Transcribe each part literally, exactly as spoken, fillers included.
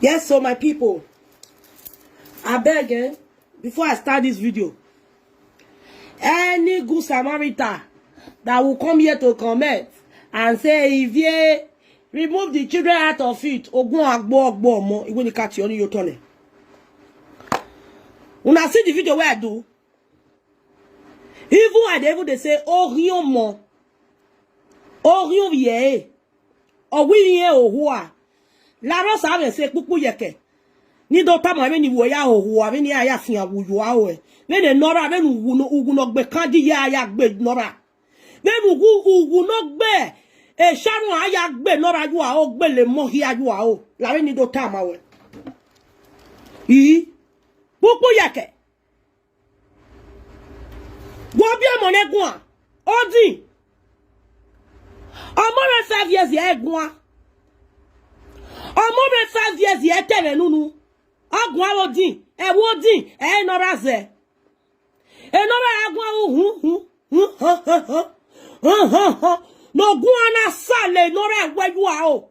Yes, so my people, I beg, eh, before I start this video, any good Samaritan that will come here to comment and say, "If ye remove the children out of it, ogun agbo agbo mo, iwe ni kati oni yotone." Una see the video where I do. Even I dey even dey say, "Orion mo, Orion ye, Owi ye ohua." Laro sa ve se pupu yeke. Ni do tamo ave ni wo ya ohua, ave ni aya fin awu yo a o e. Ve ne nora, ave nu ugu no, ugu no gbe kandi ya aya gbe nora. Ve nu ugu, ugu no gbe. E sharu aya gbe nora yo a o, gbe le mo hi a yo a o. La ve ni do tamo we. Ii. Pupu yeke. Gwa bi ọmọ ne gwa. Odin. Ọmọ rẹ five years yẹ gwa. Ọmọ rẹ five years yẹ tẹrẹ nunu. Ọgùn awodin. Ẹwodin. Ẹ nọra zẹ. Ẹ nọra agùn awo hun hun. Hun hun hun hun. Hun hun hun. Nogun ana sale nọra ẹwẹ yua o.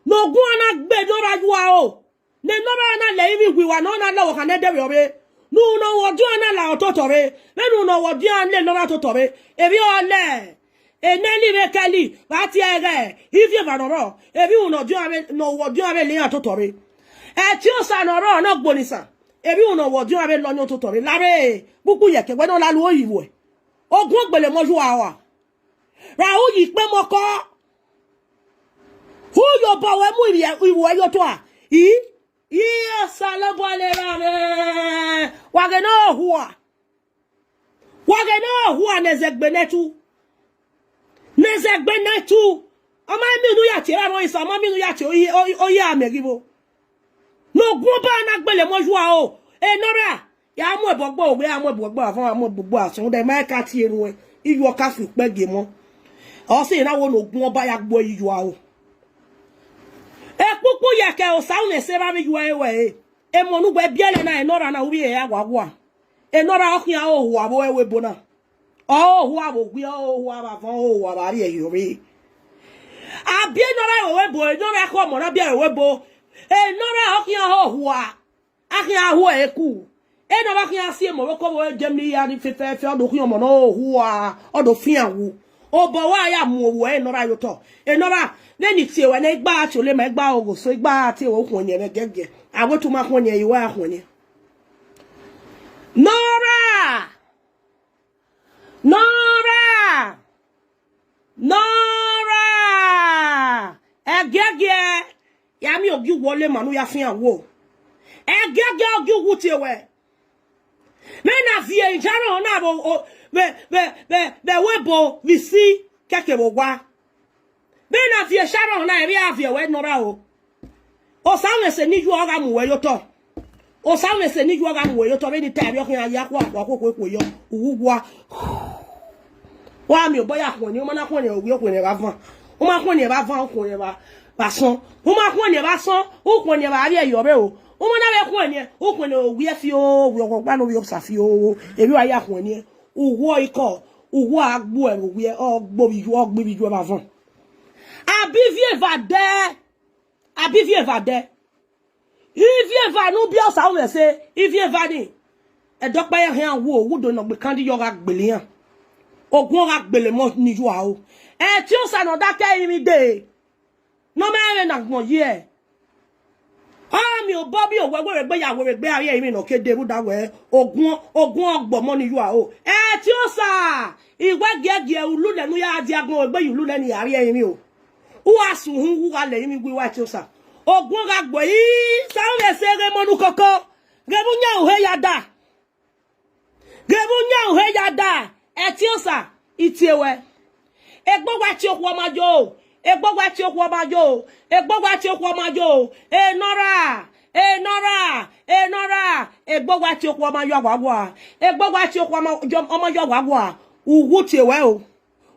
Nogun ana gbe nọra yua o. Ne nọra na le imi wiwa no na lo ka ne de we obe. Nu no wo dio na la ototo re. Me nu no wo dio na le nọra toto re. Ebi ole. E ne li me keli. Ba ti ege. Ifi e ba nọrọ. Ebi uno dio ame no wo dio ame le ya toto re. E ti o sa nọrọ no gbonisa. Ebi uno wo dio ame lo nyo toto re. Lare. Pupu yeke we no la lu oyiwo e. Ogun ogbele mo ju awa. Ra uyi pe mo ko. Hu yo bo we mu iwe iwe yo to a. I. I asala bo le ra me. Wa ge no hua. Wa ge no hua ne zegbe ne tu. Ne zegbe ne tu. Ama mi nu ya ti ra no isa, ama mi nu ya ti o yi o yi amegibo. Nogun ba na gbele mo ju a o. E nọra. Ya mu ebogbo ogbe, ya mu ebogbo afọn, ya mu ebogbo asun de ma ka ti eru e. Iyo ka fi pe ge mo. O si na wo nogun oba ya gbo iyo a o. E pupu yeke o sa un e se ba mi ju e we e. E mo nu gbe biele na e nọra na ubi e ya gwagwa. E nọra o kian o hu abo e we bo na. O hu abo gbi o hu aba fọn o hu aba ri e yo re. Abi e nọra e we bo, e nọra ko mo na bi e we bo. E nọra o kian o hu a. A kian hu e ku. E nọra kian si e mo ko bo e je mi ya ni fe fe fe o do kian mo na o hu a. O do fian wu. O bo wa ya mu owo e nọra yo to. E nọra ne ni ti e we ne igba ti o le ma igba ogo so igba ti e we o kun ye be gege. Awe tu ma kun ye iwe a kun ye. Nora! Nora! Nora! Egiege! Ya mi ogi wo le manu ya fin awo. Egiege ogi wu ti e we. Me na vie njaro na bo o be be be be we bo visi keke bo wa. Be na vie Sharon na eri avie we nora o. O sa me se ni ju oga mu we yo to. O sa me se ni ju oga mu we yo to be ni te bi o kin aya kwa kwa ko ko ko yo. Ugu gwa. Wa mi o boya ko ni o ma na ko ni o wi o ko ni ba van. O ma ko ni ba van o ko ni ba ba son. O ma ko ni ba son o ko ni ba ri e yo be o. O ma na be ko ni o ko ni o wi e fi o wi o ko gba no wi o sa fi o. E bi wa ya ko ni. Ugu o iko. Ugu agbo e wi e o gbo bi ju o gbi bi ju ba van. Abi vie va de. Abi vie va de. Ivie va nu bi o sa o me se. Ivie va ni. E do pa ya hen wo wo do no gbe kandi yo ga gbele yan. Ogun o ga gbele mo ni ju a o. E ti o sa no da ke imi de. No me re na gbon ye. A mi o bo bi o we we gbe ya we gbe aye imi no ke de ru da we. Ogun ogun ogbo mo ni ju a o. E ti o sa. Iwe gege ulu le nu ya di agbon gbe ulu le ni ari eyin mi o. U asu hun wu ga le yin mi gbe wa ti o sa. Ogun ga gbo yi sa o le se re mo nu koko. Ge bu nya u he ya da. Ge bu nya u he ya da. E ti o sa. Iti ewe. Egbo wa ti o ku o ma jo. Egbo wa ti o ku o ma jo. Egbo wa ti o ku o ma jo. E nora. E nora. E nora. Egbo wa ti o ku o ma yo wa wa. Egbo wa ti o ku o ma jo o ma yo wa wa. Ugu ti ewe o.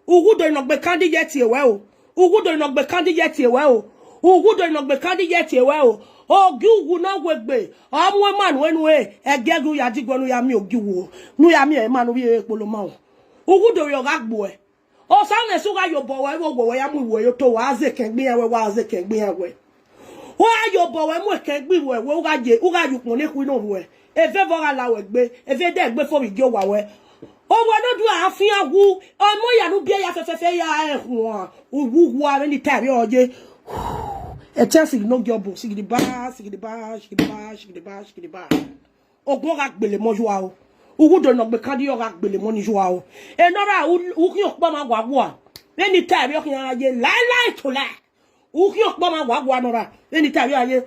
Ugu do ino gbe kandi ye ti ewe o. Ugu do ino gbe kandi ye ti ewe o. Ugu do ino gbe kandi ye ti ewe o. Ogi ugu na we gbe. Amu e manu enu e. Ege gu ya digbo nu ya mi ogi wo. Nu ya mi e manu bi e polo ma o. Ugu do yo ga gbo e. O sa ne su ga yo bo we wo wo we ya mu wo yo to wa ze ken gbe ya we wa ze ken gbe ya we. Wa yo bo we mu ke gbi we we uga je uga yu pon ne ku no we. Eve vo ga la we gbe, eve de gbe fo mi jo wa we. O we no du afin awu, o mo ya nu bi ya fe fe fe ya e hu. Uwu wu a ni ta bi oje. E te sigi no gyo bo, sigi di ba, sigi di ba, sigi di ba, sigi di ba, sigi di ba. Ogun ga gbele mo ju a o. Ugu do no gbe kan di yo ga gbele mo ni ju a o. E no ra u ki o po ma gwa gwa. Be ni ta bi o ki a je lai lai to lai. U ki o po ma gwa gwa no ra. Be ni ta bi a je.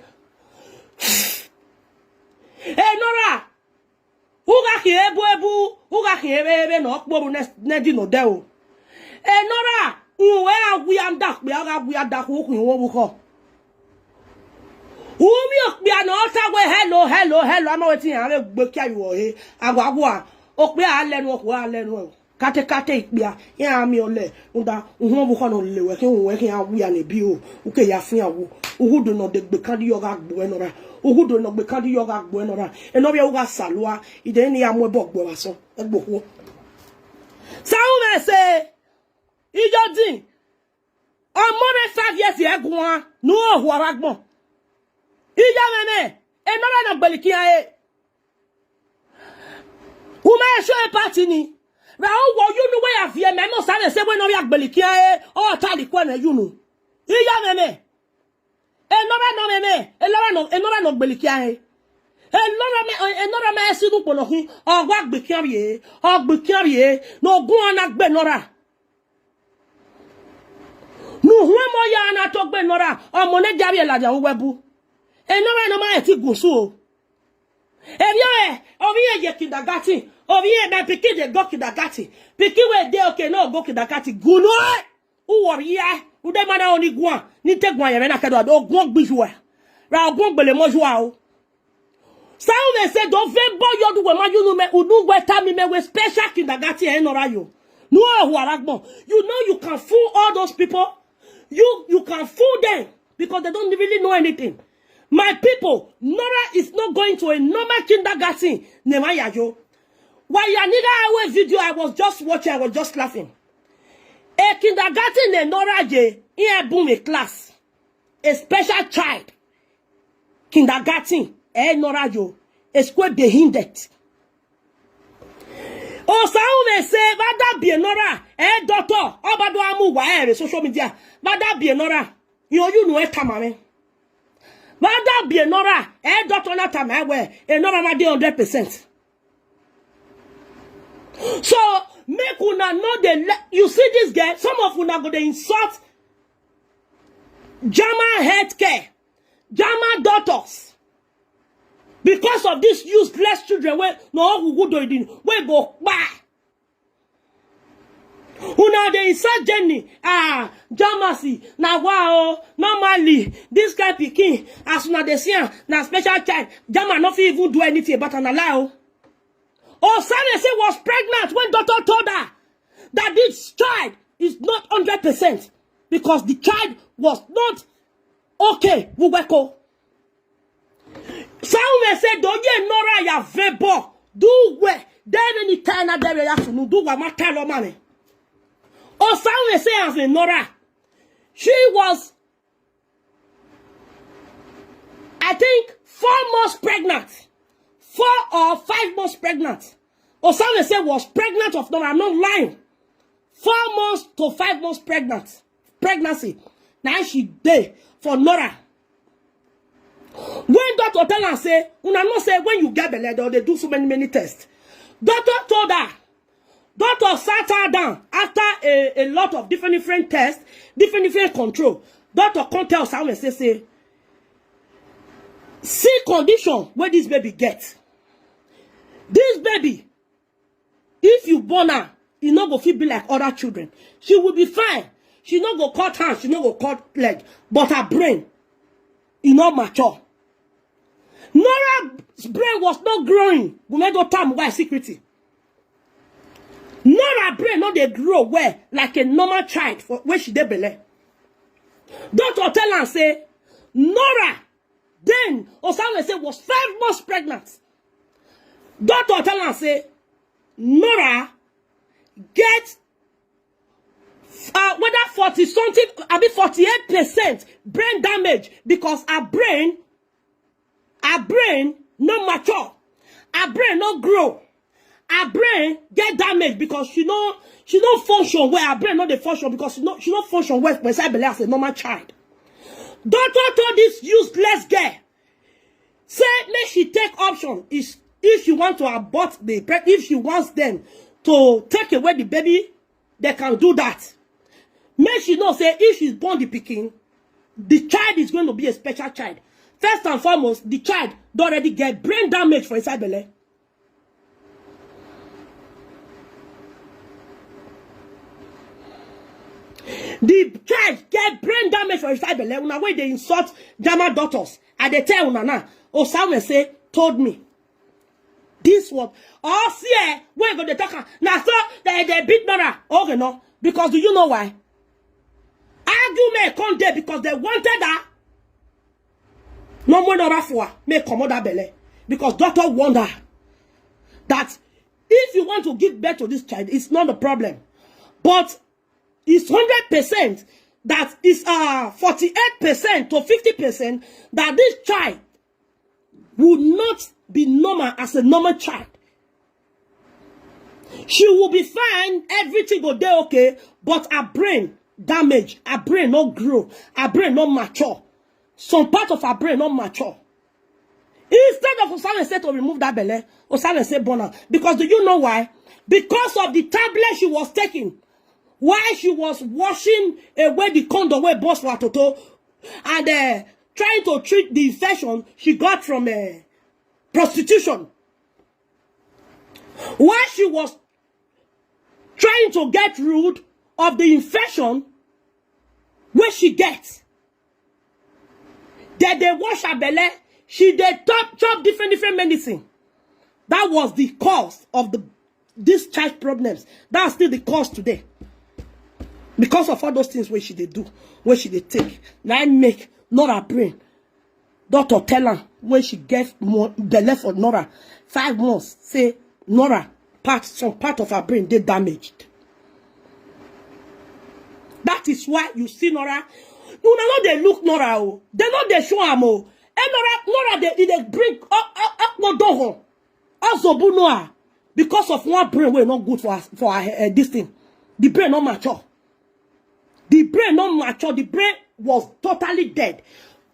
E no ra. U ga ki ebu ebu, u ga ki ebe ebe no po ru ne ne di no de o. E no ra. U we a wi am da pe a ga wi a da ku ku wo bu ko. Umi okpia no ta we hello hello hello ama wetin ya we gbe kia yo he agwa agwa okpia alenu okwa alenu kate kate ikpia ya mi ole unda uhun bu kono le we ki we ki ya wi ya ne bi o uke ya fin awo uhudo no de gbe kan di yo ga gbo enora uhudo no gbe kan di yo ga gbo enora eno bi uga salwa ide ni ya mo bo gbo wa so egbo wo sa u me se ijo din Ọmọ rẹ five years yẹn gun wa nu òhùn ara gbọ̀n. Ìyá mẹ́mẹ́ ẹ̀nà rẹ̀ nà gbẹ̀lì kí ayé. Wùmẹ́ ẹ̀ṣọ́ ẹ̀ pàtì ni. Rà ó wọ yúnú wẹ́yà fi ẹ̀mẹ́ mọ̀ sáré ṣé wẹ́nà rí àgbẹ̀lì kí ayé. Ọ̀ tá lì kú ẹ̀mẹ́ yúnú. Ìyá mẹ́mẹ́ ẹ̀nà rẹ̀ nà mẹ́mẹ́ ẹ̀nà rẹ̀ nà gbẹ̀lì kí ayé. Ẹ̀nà rẹ̀ mẹ́ ẹ̀nà rẹ̀ mẹ́ ẹ̀sìn dùn pọ̀nà kí ọ̀gbà gbẹ̀kí ayé ọ̀gbẹ̀kí ayé nà ogún ọ̀nà gbẹ̀ nà rà. Nuhue mo ya na to gbe nora omo ne jari elaja uwebu. Enora no ma eti gusu o. Erio e omi e ye kindergarten omi e na pikin dey go kindergarten pikin wey dey okay no go kindergarten gunu e uwori ya ude mana oni gwan ni te gwan yere na kedo do gwan gbiju e ra gwan gbele mo ju a o. Samuel said, "Don't vembo yodu we ma yunu me unu we tami me we special kindergarten e nora yo." No, Huaragbon. You know you can fool all those people. You you can fool them because they don't really know anything. My people, Nora is not going to a normal kindergarten. Nema yayo. While Yaniga Awe video, I was just watching, I was just laughing. A kindergarten in Nora J, in a boom a class. A special child. Kindergarten e nora yo esque behind it. Osaun me se vada bi nora e doctor obado amu wa e social media vada bi nora yo you know e tamame vada bi nora e doctor na tamame we e nora ma dey hundred percent. So make una no dey you see this girl, some of una go dey insult German healthcare, German doctors, because of these useless children wey no who do it wey go kpai. Una dey insult Jenny ah Germacy na wa o normally this kind pikin as una dey see am na special child German no fit even do anything about am na lie o. Osare say was pregnant when doctor told her that this child is not hundred percent because the child was not okay. Wuweko. Samuel said, "Don't you know ya vebo? Do we? Then any time that there ya sunu do wa matalo mame." Osare say as a Nora, she was I think four months pregnant, four or five months pregnant. Osame say was pregnant of Nora, I'm not lying. Four months to five months pregnant, pregnancy. Now she day for Nora. When doctor tell her say, una know say when you get belle, they dey do so many many tests. Doctor told her, Doctor sat her down after a, a lot of different different tests, different different control. Doctor come tell Samuel say say see condition wey this baby get. This baby, if you born her, e no go fit be like other children. She will be fine. She no go cut hand, she no go cut leg, but her brain e no mature. Nora's brain was not growing. Gumedo Tam why security. Nora brain no dey grow well like a normal child for when she dey belle. Doctor tell am say Nora then Osawe say was five months pregnant. Doctor tell am say Nora get uh, whether forty something, I mean forty-eight percent brain damage because her brain, her brain no mature, her brain no grow, her brain get damage because she no she no function well. Her brain no dey function because she no she no function well for inside belle as a normal child. Doctor told this useless girl say make she take option if if she want to abort the pre if she wants them to take away the baby, they can do that. Make she know say if she born the pikin, the child is going to be a special child. First and foremost, the child don already get brain damage for inside belle. The child get brain damage for inside belle. Una wey dey insult German doctors, I dey tell una now. Osawe say told me this one. All see eh, wey go dey talk am na so they dey beat Nora. Okay, no, because do you know why? Argument come there because they wanted her. No more Nora for her. Make comot that belle because doctor warned her that if you want to give birth to this child, it's not a problem, but it's hundred percent that is uh forty-eight percent to fifty percent that this child will not be normal as a normal child. She will be fine, everything go dey okay, but her brain damage, her brain no grow, her brain no mature. Some part of her brain no mature. Instead of Osawe say to remove that belle, Osawe say burn am. Because do you know why? Because of the tablet she was taking while she was washing away the condom wey burst for her toto and uh, trying to treat the infection she got from uh, prostitution. While she was trying to get rid of the infection wey she get, dem dey wash her belle, she dey chop chop different different medicine. That was the cause of the discharge problems. That's still the cause today. Because of all those things wey she dey do, wey she dey take, na im make Nora brain. Doctor tell am when she get mo- belle for Nora, five months, say Nora part some part of her brain dey damaged. That is why you see Nora. Una no dey look Nora o. They no dey show am o. And Nora, Nora dey e dey bring up up up no don home. Azobu Noah because of one brain wey no good for her, for her uh, this thing. The brain no mature. The brain no mature. The brain was totally dead.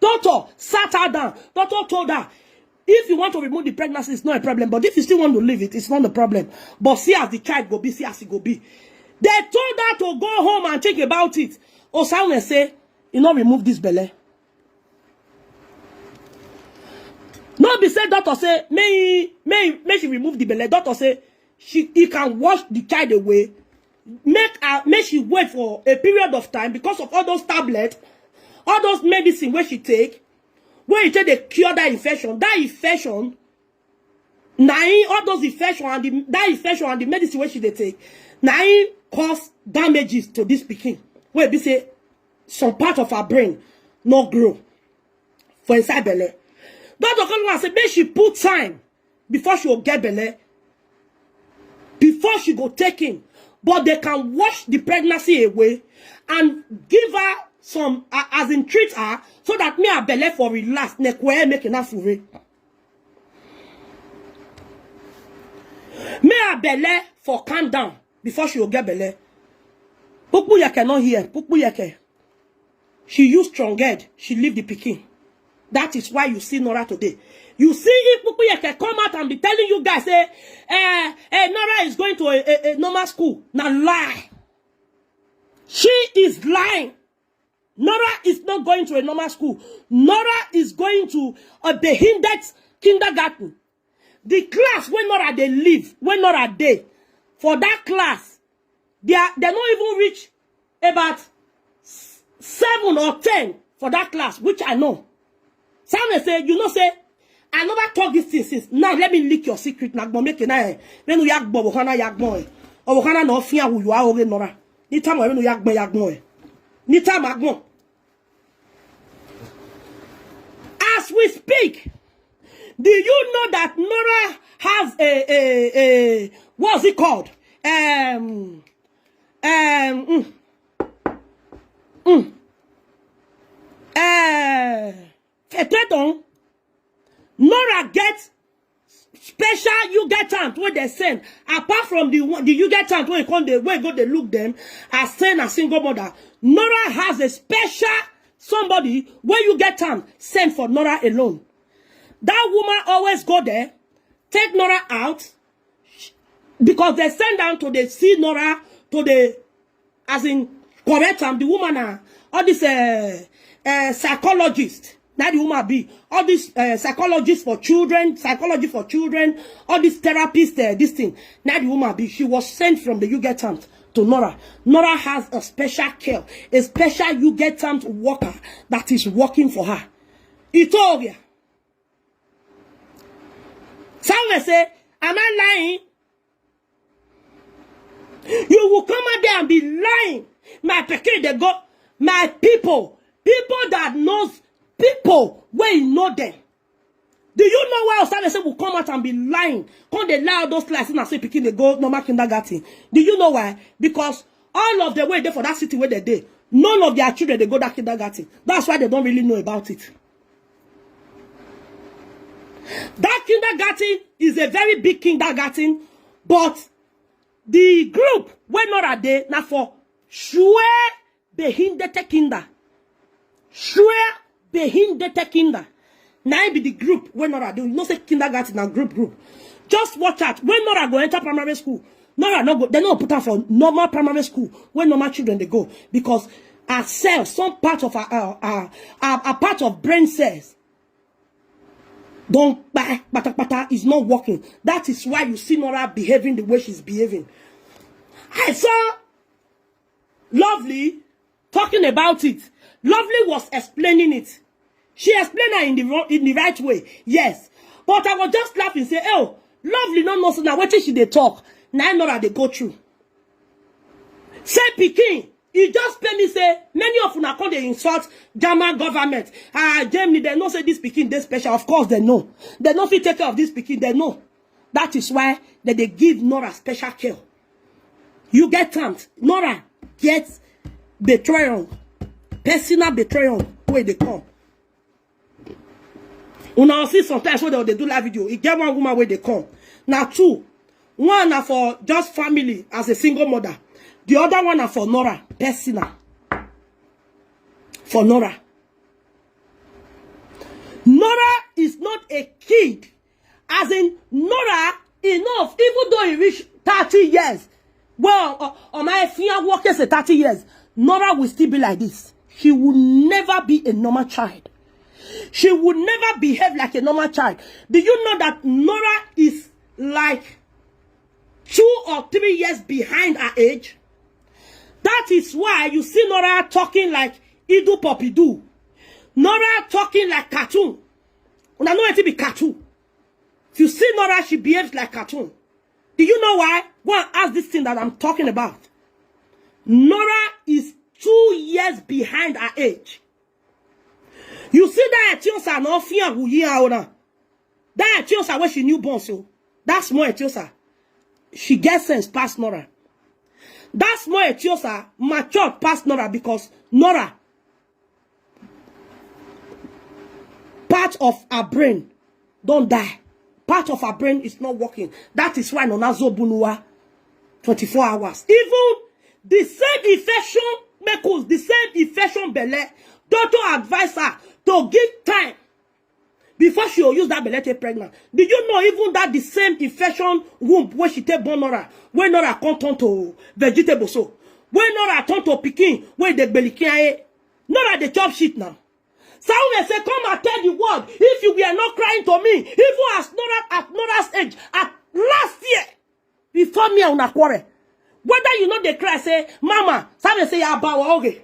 Doctor sat her down. Doctor told her, if you want to remove the pregnancy, it's not a problem. But if you still want to leave it, it's not a problem. But see as the child go be, see as it go be. They told her to go home and think about it. Osawe say, you no remove this belle. No be say doctor say may may may she remove the belle. Doctor say she he can wash the child away. Make her make she wait for a period of time because of all those tablets, all those medicine where she take, where you take the cure that infection. That infection, na all those infection and the, that infection and the medicine where she they take, na cause damages to this pikin. Where be say some part of her brain not grow for inside belle. Doctor come and say make she put time before she will get belle, before she go take him. But they can wash the pregnancy away and give her some uh, as in treat her so that me her belle for relax nekwe make enough fure. Me her belle for calm down before she will get belle. Pukpuyeke not here. Pukpuyeke. She used strong head. She leave the pikin. That is why you see Nora today. You see if Pukpuyeke come out and be telling you guys, say, eh, eh, Nora is going to a, a, a normal school. Now lie. She is lying. Nora is not going to a normal school. Nora is going to a behindered kindergarten. The class where Nora they live, where Nora they, for that class, they are they not even reach about seven or ten for that class, which I know. Some say, you know, say, I never talk this thing since. Now let me leak your secret. Now go make it now. When we yak bobo kana yak boy. Or kana no fear who you are over Nora. Ni time when we yak boy yak boy. Ni time I go. As we speak, do you know that Nora has a a a what's it called? Um um mm, Mm. Eh, Fetedon, Nora get special you get hand wey dem send, apart from the one, the you get hand wey come dey, wey go dey look them as saying a single mother. Nora has a special somebody wey you get hand send for Nora alone. That woman always go there, take Nora out, because they send down to the see Nora, to the, as in, correct am. The woman na all this uh, uh, psychologist. Now the woman be all this uh, psychologist for children, psychology for children, all this therapist, uh, this thing. Now the woman be, she was sent from the you get hand to Nora. Nora has a special care, a special you get hand worker that is working for her. Itoria. Some will say, am I lying? You will come out there and be lying. My pikin dey go. My people, people that knows people wey know them. Do you know why Osale say will come out and be lying? Come dey lie all those lies and say pikin dey go normal kindergarten. Do you know why? Because all of the way dey for that city where they dey, none of their children dey go that kindergarten. That's why they don't really know about it. That kindergarten is a very big kindergarten, but the group wey Nora dey na for Shwe Behindete Kinder. Shwe Behindete Kinder. Na im be the group wey Nora dey. You know say kindergarten na group group. Just watch out. When Nora go enter primary school, Nora no go. They no put her for normal primary school where normal children dey go, because her cells, some part of her, her, her, her, her part of brain cells don kpai patapata, is not working. That is why you see Nora behaving the way she's behaving. I saw Lovely talking about it. Lovely was explaining it. She explained her in the wrong, in the right way, yes. But I was just laughing, say, oh, Lovely no know say na wetin she dey talk. Na Nora dey go through. Say pikin, e just pay me say many of una come dey insult German government. Ah, Germany, they know say this pikin dey special. Of course, they know. They no fit take care of this pikin. They know. That is why they dey give Nora special care. You get am. Nora get betrayal, personal betrayal wey dey come. Una see sometimes when they dey do live video, e get one woman wey dey come. Na two. One na for just family as a single mother. The other one na for Nora, personal. For Nora. Nora is not a kid. As in, Nora, enough, even though he reach thirty years. Well, uh, on my fian work is thirty years. Nora will still be like this. She will never be a normal child. She will never behave like a normal child. Do you know that Nora is like two or three years behind her age? That is why you see Nora talking like Idu Popidu. Nora talking like cartoon. Una know wetin be cartoon. If you see Nora, she behaves like cartoon. Do you know why? Go and ask this thing that I'm talking about. Nora is two years behind her age. You see that Etiosa no fear who ye are. That Etiosa where she new born so. That's more Etiosa. She gets sense past Nora. That's more Etiosa matured past Nora, because Nora, part of her brain don't die. Part of her brain is not working. That is why Nona Zobunua twenty-four hours. Even the same infection, Mekus, the same infection belle, doctor advise her to give time before she will use that belle take pregnant. Do you know even that the same infection womb where she take born Nora, when Nora come turn to vegetable so, when Nora turn to pikin, when they belikin, Nora dey chop shit now. Samuel say, come and tell the world if you were not crying to me, even as Nora at Nora's age, at last year, before me and una quarrel. Whether you know they cry, say, Mama, Samuel say, ya bawa oge.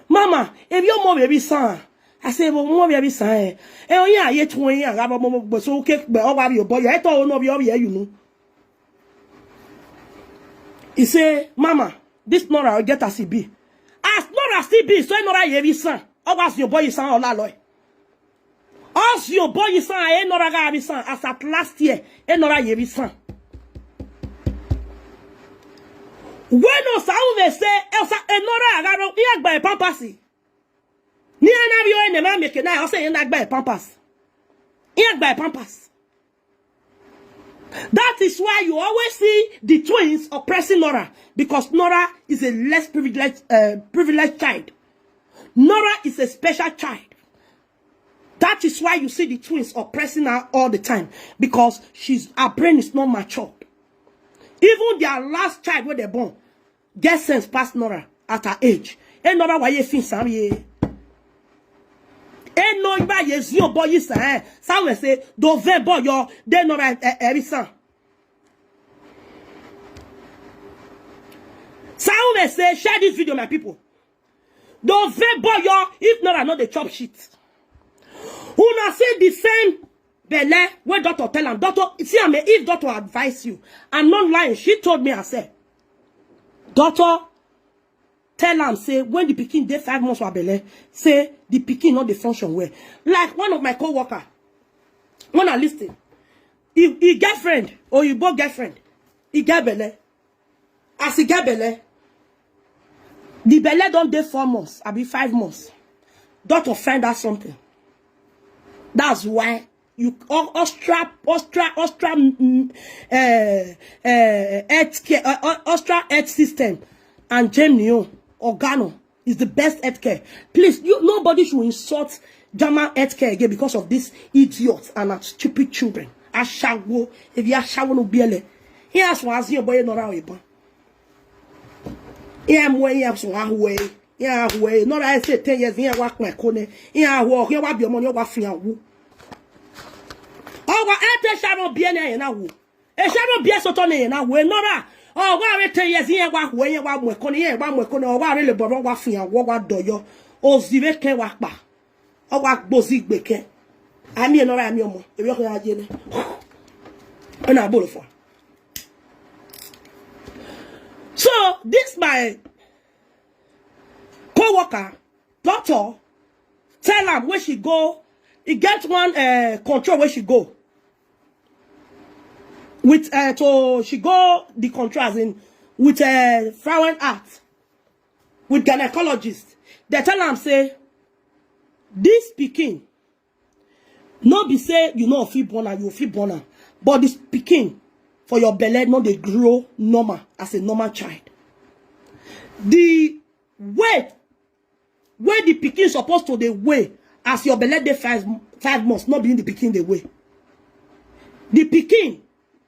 Mama, if you more baby son, I say, well, more baby son, eh. Eh, oh, yeah, yet when you have a moment, but so okay, but oh, your boy, I thought, no, you know. He say, Mama, this Nora get as he be. As Nora still be, so Nora ye be son. How was your boy son or la loy? As your boy son, eh, Nora ga be son. As at last year, eh, Nora ye be son. When Osawe say, Osa Enora Agaro, he agba pampers. Ni ana bi o ene ma meke na, o se he na agba pampers. He agba pampers. That is why you always see the twins oppressing Nora, because Nora is a less privileged, uh, privileged child. Nora is a special child. That is why you see the twins oppressing her all the time, because she's, her brain is not matured. Even their last child wey dem born get sense pass Nora at her age. E Nora wa ye fin sam ye. E no iba ye zio boy yi sa eh. Sawe say do ve boy yo de Nora eh, eh, every son. Sawe say share this video, my people. Do ve boy yo if Nora no dey chop shit. Una see the same belle wey doctor tell am. Doctor, see am, if doctor advise you, I'm not lying. She told me herself. Doctor tell am say when the pikin dey five months for belle, say the pikin no dey function well. Like one of my co-worker, when I listen, he, he girlfriend or he both girlfriend, he get belle. As he get belle, the belle don dey four months, abi five months. Doctor find out something. That's why you o- ostra ostra ostra mm, uh, uh, health care uh, o- ostra health system and Jamie Organo is the best health care. Please, you, nobody should insult German health care again because of this idiot and her stupid children. Ashawo, if you ashawo no biele. He has was your boy no raw iban. He am where he has one way. Yeah, way. Not I say ten years here work my kone. Yeah, work here what be money what fian wu. Oh, what I tell Sharon Biene na wu. E Sharon Bie soto ne na wu. No ra. Oh, what I ten years here what way what mwe kone here what mwe kone. Oh, what really bobo what fian what what do yo. O zive ke what pa. Oh, what bozi gbeke. Ami no ra ami omo. E yo ko aje ne. Na bolo fo. So this my co-worker, doctor, tell am where she go. He get one uh, control where she go. With uh, so she go the control as in with uh, Flower Art, with gynecologist. They tell am say this pikin no be say you no fit born am, you fit born am, but this pikin for your belle no dey grow normal as a normal child. The way wey the pikin suppose to dey weigh as your belle dey five five months, no be the pikin dey weigh. The pikin,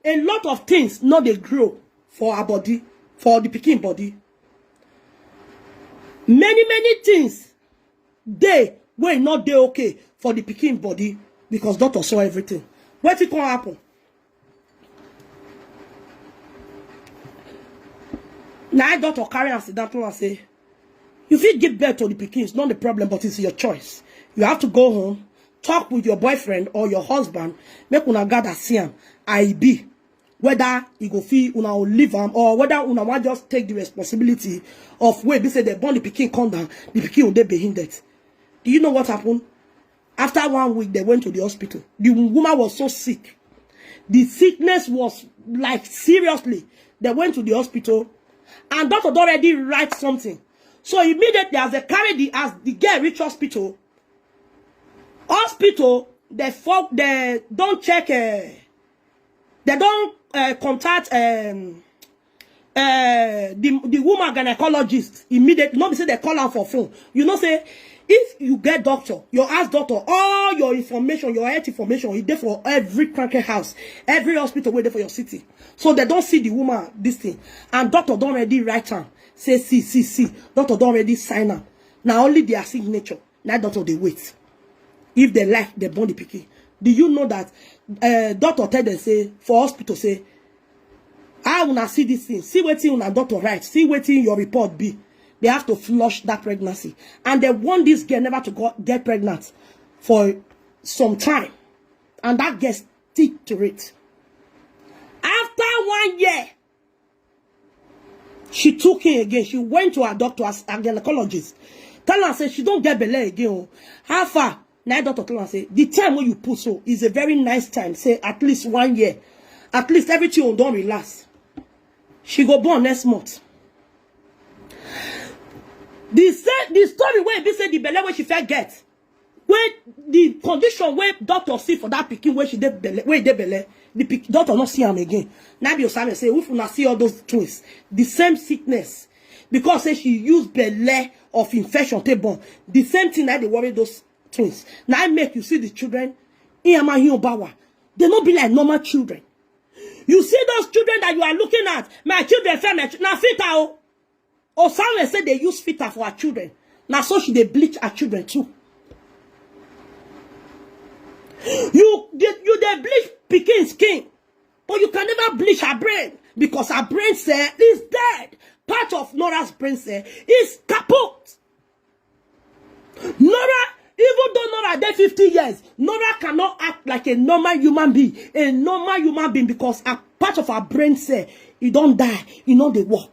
a lot of things no dey grow for her body, for the pikin body. Many many things dey wey no dey okay for the pikin body because doctor saw everything. Wetin come happen? Na I doctor carry am sit down to am say, you fit give birth to the pikin, it's not the problem, but it's your choice. You have to go home, talk with your boyfriend or your husband, make una gather see am. I be whether he go fit una go leave am or whether una wan just take the responsibility of wey be say dem born the pikin come down, the pikin go dey behind death. Do you know what happened? After one week, they went to the hospital. The woman was so sick. The sickness was like seriously. They went to the hospital, and doctor don already write something. So immediately, as they carry the as the girl reach hospital, hospital they fo- they don check. Uh, they don uh, contact um, uh, the the woman gynecologist immediately. No be say they call am for phone. You know say if you get doctor, your ask doctor, all your information, your health information, e dey for every cranky house, every hospital wey dey for your city. So they don see the woman this thing, and doctor don already write am. Say see see see, doctor don already sign am. Na only their signature na doctor dey wait. If they like, they born the pikin. Do you know that uh, doctor tell them say for hospital say, how una see this thing? See wetin una doctor write. See wetin your report be. They have to flush that pregnancy, and they want this girl never to go, get pregnant for some time, and that girl stick to it. After one year, she took him again. She went to her doctor as a gynecologist. Tell her say she don't get belle again. Oh. How far? Now doctor tell her say the time when you put so is a very nice time. Say at least one year, at least everything will don't relax. She go born next month. The say the story wey be say the belle wey she first get, wey the condition wey doctor see for that pikin wey she dey belle, wey dey belle, the pikin, doctor no see am again. Na be Osame say if una see all those twins, the same sickness, because say she use belle of infection take born. The same thing na dey worry those twins. Na im make you see the children, Iyama Hiyobawa, they no be like normal children. You see those children that you are looking at, my children, fair, my ch- na filter o. Osame say they use filter for her children. Na so she dey bleach her children too. You dey you dey bleach pikin skin, but you can never bleach her brain because her brain cell is dead. Part of Nora's brain cell is kaput. Nora, even though Nora dey fifty years, Nora cannot act like a normal human being, a normal human being because a part of her brain cell, e don die, e no dey work.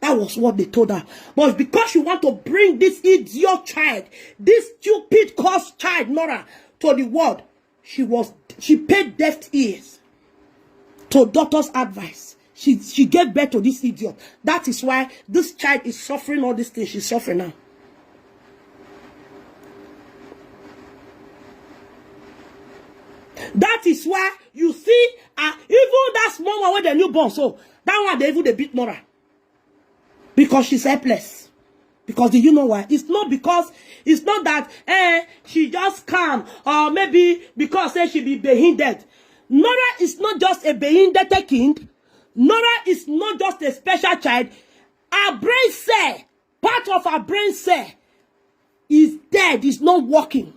That was what they told her. But because you want to bring this idiot child, this stupid cursed child, Nora, to the world, she was she paid deaf ears to doctor's advice. She she gave birth to this idiot. That is why this child is suffering all these things she's suffering now. That is why you see, uh, even that small one with the newborn, so that one they even they beat Nora because she's helpless. Because do you know why? It's not because it's not that eh she just calm or maybe because say she be behind dead. Nora is not just a behind king. Nora is not just a special child. Her brain cell, part of her brain cell, is dead, is not working.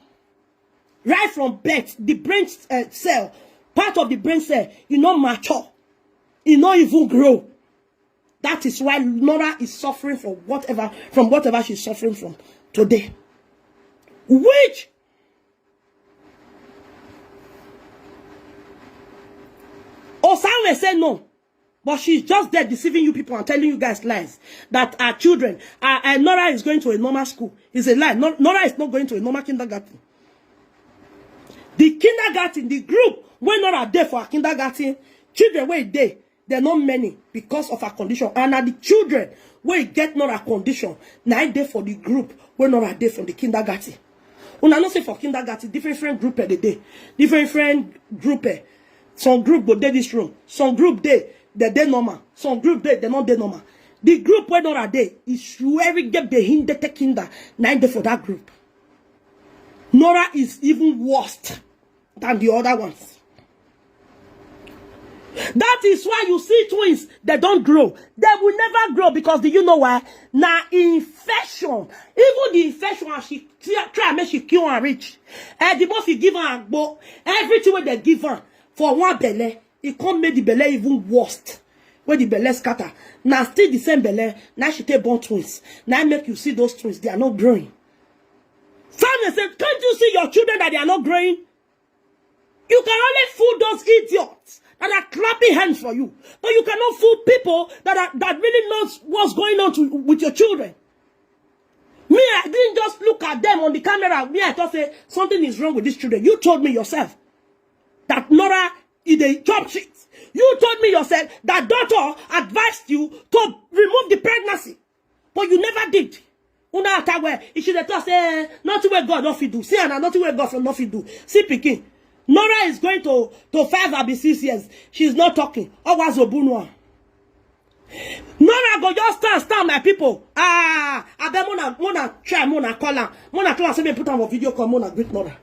Right from birth, the brain uh, cell, part of the brain cell, e no mature, e no even grow. That is why Nora is suffering for whatever from whatever she's suffering from today. Which Osame say no, but she's just there deceiving you people and telling you guys lies that our children, uh, uh, Nora is going to a normal school. It's a lie. No, Nora is not going to a normal kindergarten. The kindergarten, the group where Nora there for a kindergarten, children where they they're not many because of her condition. And are the children where get Nora condition, now they for the group where Nora there from the kindergarten. Una no say for kindergarten, different friend group at the day, different friend group. Eh. Some group go dey this room, some group dey they dey normal, some group dey they not dey normal. The group where Nora dey is swearing get behind the kinder, now they for that group. Nora is even worse than the other ones. That is why you see twins, they don't grow. They will never grow because do you know why? Now infection, even the infection as she try, try make she kill and reach. Eh, the most you give her agbo, everything wey they give her for one belle, it come make the belle even worse. Where the belle scatter, now still the same belle. Now she take born twins. Now make you see those twins, they are not growing. Family say, can't you see your children that they are not growing? You can only fool those idiots that are clapping hands for you, but you cannot fool people that are that really knows what's going on to, with your children. Me, I didn't just look at them on the camera. Me, I thought say something is wrong with these children. You told me yourself that Nora is a chop shit. You told me yourself that doctor advised you to remove the pregnancy, but you never did. Una attack where if she dey talk say nothing where God not fit do. See, and nothing where God from not fit do. See, picking. Nora is going to to five or be six years. She's not talking. Always Obunwa. Nora go just stand, stand, my people. Ah, I bet Mona, Mona try, Mona call her. Mona call her, say me put on a video call, Mona greet Nora.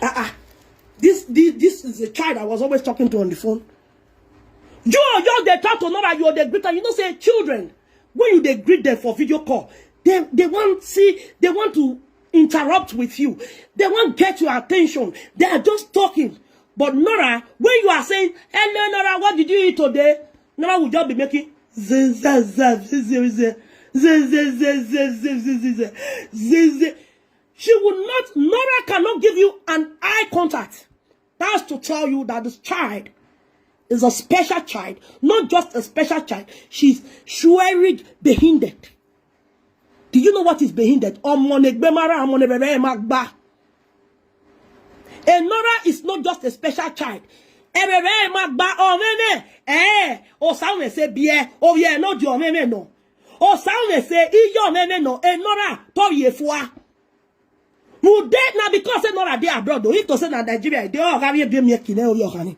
Ah, ah. This, this, this is a child I was always talking to on the phone. You, you, they talk to Nora, you, they greet her. You know, say children, when you they greet them for video call, they, they want see, they want to interrupt with you. They want get your attention. They are just talking. But Nora, when you are saying, "Hello, Nora, what did you eat today?" Nora will just be making zin, zin, zin, zin, zin, zin, zin, zin, zin, zin, zin, zin, zin, zin, zin. She will not, Nora cannot give you an eye contact. That's to tell you that this child is a special child, not just a special child. She's swearing behind it. Do you know what is behind it? Ọmọ ni gbé mara, ọmọ ni bẹ̀rẹ̀ ẹ̀ máa gbá. Enora is not just a special child. Ẹ bẹ̀rẹ̀ ẹ̀ máa gbá ọmọ ẹ̀ ẹ̀ ọ̀sán ẹ̀ ṣe bí ẹ òye ẹ̀ náà di ọmọ ẹ̀ náà. Osaune say, iyo meme no, e Nora, to ye fua. Mude na because say Nora dey abroad, though. If to say na Nigeria, they all have ye be making e oyo hani.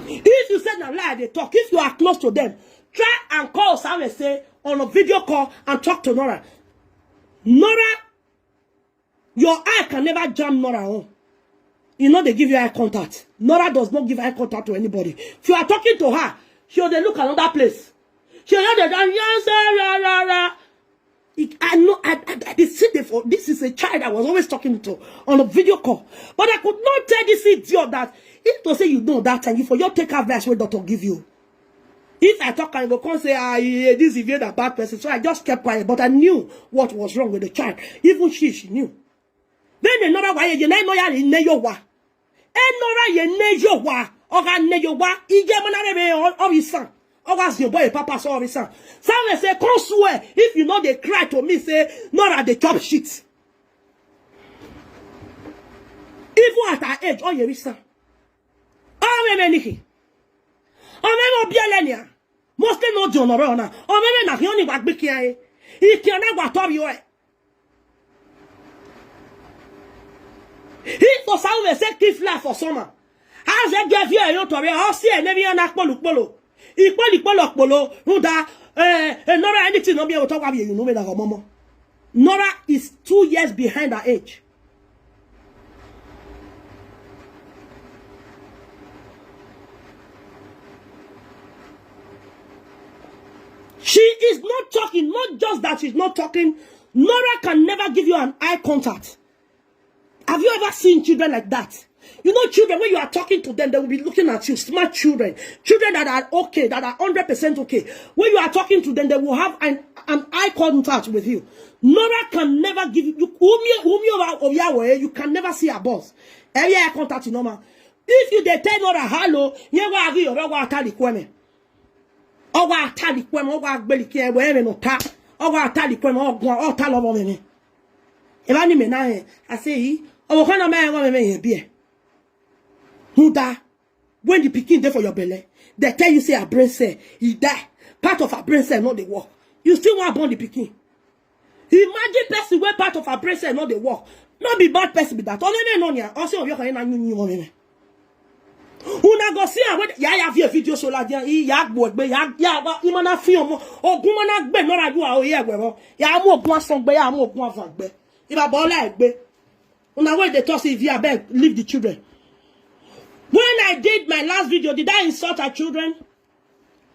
If you say na lie, they talk. If you are close to them, try and call Osaune say on a video call and talk to Nora. Nora, your eye can never jam Nora own. You know they give you eye contact. Nora does not give eye contact to anybody. If you are talking to her, she will dey look another place. She will dey dance, yes, ra, ra, ra. It, I know, I, I, I dey see the for this is a child I was always talking to on a video call, but I could not tell this idiot that if to say you know that time, you for your take advice wey doctor give you. If I talk, I go come say, ah, yeah, this is a bad person. So I just kept quiet, but I knew what was wrong with the child. Even she, she knew. Then another why you know ya in your wa. Another ye ne your wa. Oga ne your wa. Ije manare me all his son. Oga your boy papa so his son. Some say come swear if you know they cry to me say Nora dey chop shit. Even at her age, oh, you son. Oh, me me niki. Oh, me mo bielenia. Mostly no John Rona. Oh, me me na hioni wa gbiki ai. Ikiana wa tobi oe. If Osaune say keep life for summer, as they give you a young tori, I'll see enemy and akpolukpolo. Ikpolukpolo kpolo, Ruda, eh, eh, Nora, anything no be able to talk about you, no me that momo. Nora is two years behind her age. She is not talking, not just that she's not talking. Nora can never give you an eye contact. Have you ever seen children like that? You know, children, when you are talking to them, they will be looking at you. Smart children, children that are okay, that are hundred percent okay. When you are talking to them, they will have an, an eye contact with you. Nora can never give you, you, whom you, whom you are, oh, yeah, well, you can never see her boss. Every eye contact, you know, man. If you dey tell Nora hello, you go agree, you go attack the kweme. Ogo attack the kweme, ogo agbeli ke, we me no ta. Ogo attack the kweme, ogo, o ta lo mo me. Eba ni me na he. I say, he, oh, kana me, me, me, he be. Huda, when the pikin dey for your belly, they tell you say her brain cell, he die. Part of her brain cell, no dey work. You still want born the pikin. Imagine person where part of her brain cell, no dey work. No be bad person be that. Only me no nya. Also, you can na you, you, you, Una go see am when ya ya view video so la dia, ya gbo egbe, ya, ya wa, ima na fi omo, ogun ma na gbe no ra ju a o ye egbe ro. Ya mu ogun asan gbe, ya mu ogun avan gbe. Iba bo la egbe. Una wey dey talk say, if you abeg, leave the children. When I did my last video, did I insult her children?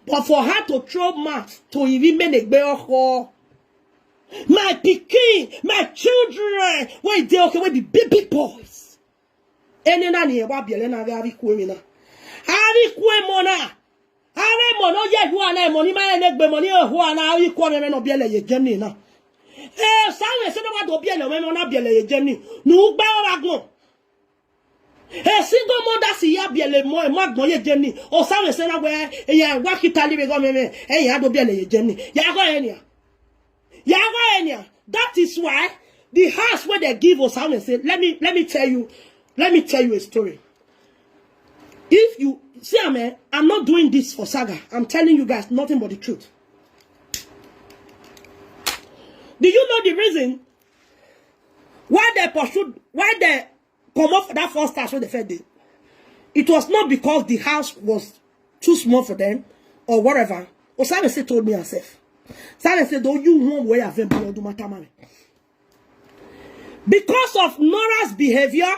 But for her to throw mouth to even make egbe oko. My pikin, my children, wey dey okay, wey be big, big boys. Ene na ni ewa biele na ga ri ku emi na. Ari ku emo na. Are mo no ye hu ana mo ni ma ene gbe mo ni hu ana ari ku emi no biele ye Germany na. Eh, Osaune say no wa do biele, me no na biele ye Germany. Nu gba wa gun. A single mother si ya biele mo, e ma gbon ye Germany. Osaune say na we, e ya wa kita live go me me. E ya do biele ye Germany. Ya go enia. Ya go enia. That is why the house where they give Osaune say, let me, let me tell you, let me tell you a story. If you see, I'm, eh, I'm not doing this for saga. I'm telling you guys nothing but the truth. Do you know the reason why they pursued, why they come off that first house when they fed them? It was not because the house was too small for them or whatever. Osaune say told me herself. Osaune said, don't you want where I've been blood matter man? Because of Nora's behavior,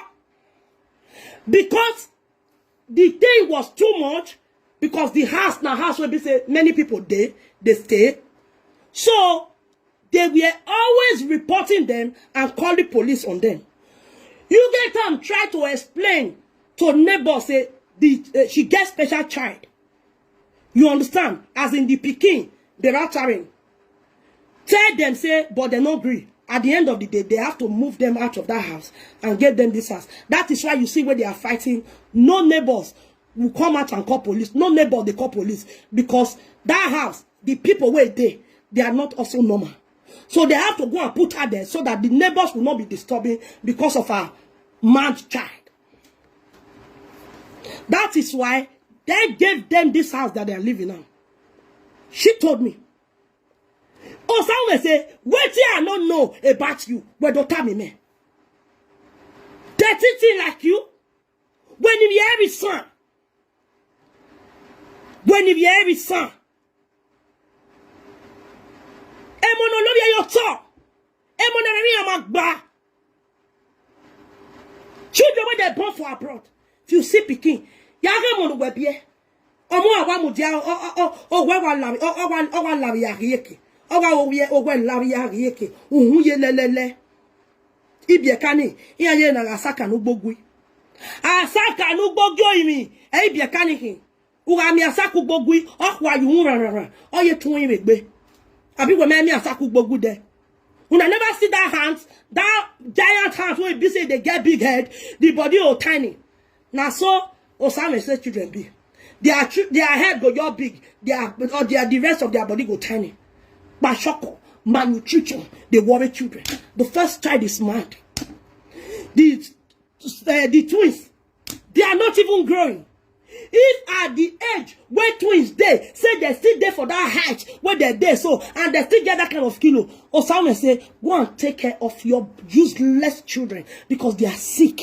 because the thing was too much, because the house na house where be say many people dey, they stay. So they were always reporting them and calling police on them. You get time try to explain to neighbor say the, uh, she get special child. You understand? As in the pikin, the rattering. Tell them say, but they no gree. At the end of the day, they have to move them out of that house and give them this house. That is why you see where they are fighting. No neighbors will come out and call police. No neighbor they call police because that house, the people where they, they are not also normal. So they have to go and put her there so that the neighbors will not be disturbing because of her mad child. That is why they gave them this house that they are living on. She told me. Osawe say, wetin I no know about you, well, don't tell me, man. Dirty thing like you, when you hear his son, when you hear his son, Emono lórí ẹyọ tọ́, Emono rẹ̀ rí àmà gbà. Children wey dey born for abroad, if you see pikin, yàrá mọ̀nù wẹ̀ bí ẹ. Ọmọ àwa mú di ọwọ́ wa làrí, ọwọ́ wa làrí àríyèké, ọwọ́ òwe òwe làrí àríyèké, òhun yé lẹ́lẹ́lẹ́. Ibi ẹ̀ka ni, ìyá yẹn nà àsákà ló gbógun. Àsákà ló gbógun òyìnbí, ẹ̀ ibi ẹ̀ka ni kì. Ura mi asaku gbogui, okwa yu rarara. Oye tun ire gbe. Abi we me mi asaku gbogu de. Una never see that hand, that giant hand wey be say they get big head, the body o tiny. Na so Osame say children be. Their chil- their head go your big, their or their the rest of their body go tiny. Bashoko, malnutrition, they worry children. The first child is mad. The uh, the twins, they are not even growing. If at the age where twins dey, say they still dey for that height where they dey so, and they still get that kind of kilo, Osame say, go and take care of your useless children because they are sick.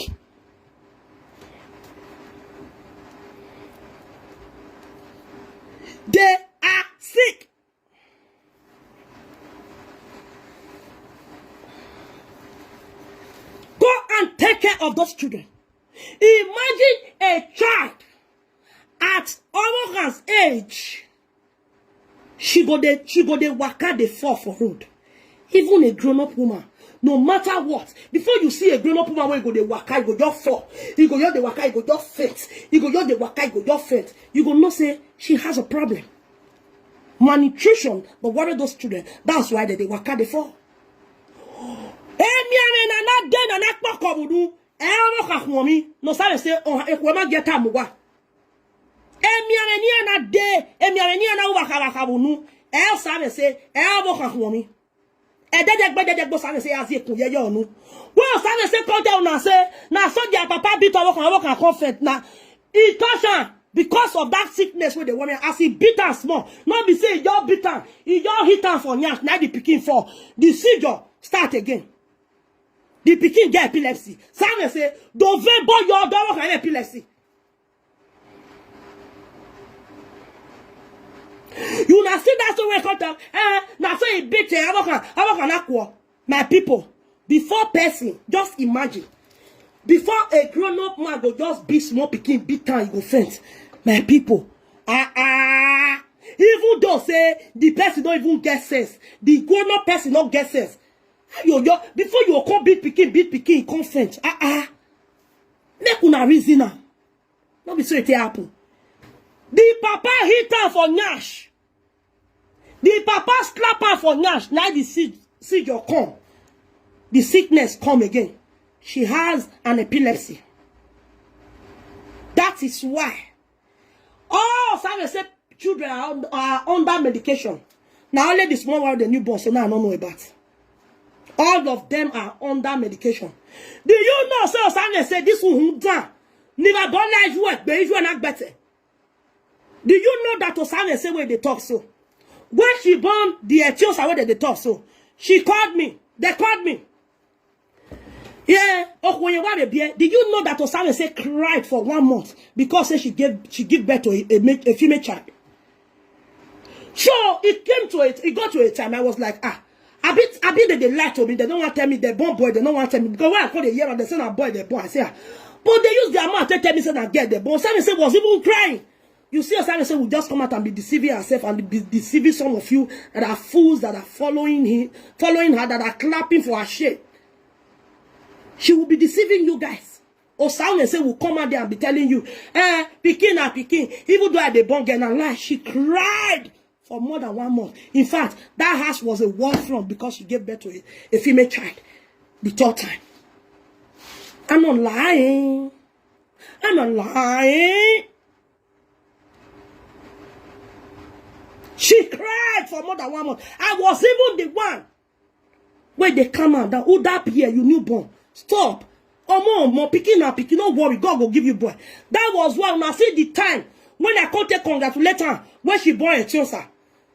They are sick. Go and take care of those children. Imagine a child at Orogan's age. She go dey she go dey waka dey fall for road. Even a grown-up woman, no matter what, before you see a grown-up woman wey go dey waka, e go just fall. E go just dey waka, e go just faint. E go just dey waka, e go just faint. You go know say she has a problem. Malnutrition, but worry those children. That's why they dey waka dey fall. Emi ame na na de na na kpọkọ budu. E ọmọ ka hùn mi. No sáré say, oh, e kò má get am wa. Emi ame ni na de, emi ame ni na wa ka wa ka bunu. E o sáré say, e ọmọ ka hùn mi. E de de gbe de de gbo sáré say azi kun ye yo nu. Wo sáré say come down na say, na so their papa beat ọmọ kan, ọmọ kan confess na. E touch am because of that sickness wey dey worry am. As e beat am small, no be say e just beat am, e just hit am for nyash, na the pikin fall. The seizure start again. The pikin get epilepsy. Sáré say, dove boy your dog have epilepsy. You na see that story wey come talk, eh, na so e beat eh, abokan, abokan na kwa. My people, before person, just imagine. Before a grown-up man go just beat small pikin, beat am, e go faint. My people, ah ah. Even though say the person don't even get sense, the grown-up person don't get sense. Yo, yo, before you come beat pikin, beat pikin, come faint. Ah ah. Make una reason am. No be so it happen. The papa hit am for nyash. The papa slap am for nyash. Now the seed, seed your come. The sickness come again. She has an epilepsy. That is why all Osame say children are, un- are under medication. Now only the small one, the newborn, so now I don't know about. All of them are under medication. Do you know, so Osame say this one down. Niva Bola is what? Be is what not better. Do you know that Osame say when they talk so? When she born the Etiosa, when they talk so, she called me. They called me. Yeah, Okoye Warebie, did you know that Osame say cried for one month because say she gave she give birth to a, a, ma- a female child? So it came to it, it got to a time I was like, ah, I be I be they, they lie to me, they don't want to tell me they born boy, they don't want to tell me because when I call the year and they say na boy they born, I say, ah. But they use their mouth to tell me say na girl they born. Osame say was even crying. You see, Osame say we just come out and be deceiving ourselves and be deceiving some of you that are fools that are following him, following her, that are clapping for her shame. She will be deceiving you guys. Osame say will come out there and be telling you, eh, pikin na pikin. Even though I dey born girl na lie, she cried for more than one month. In fact, that house was a war front because she gave birth to a, a female child the third time. I'm not lying. I'm not lying. She cried for more than one month. I was even the one where they come out that who that here you newborn. Stop. Omo, omo, pikin na pikin, no worry, God will give you boy. That was why when I see the time when I come take congratulate her when she born a chiosa.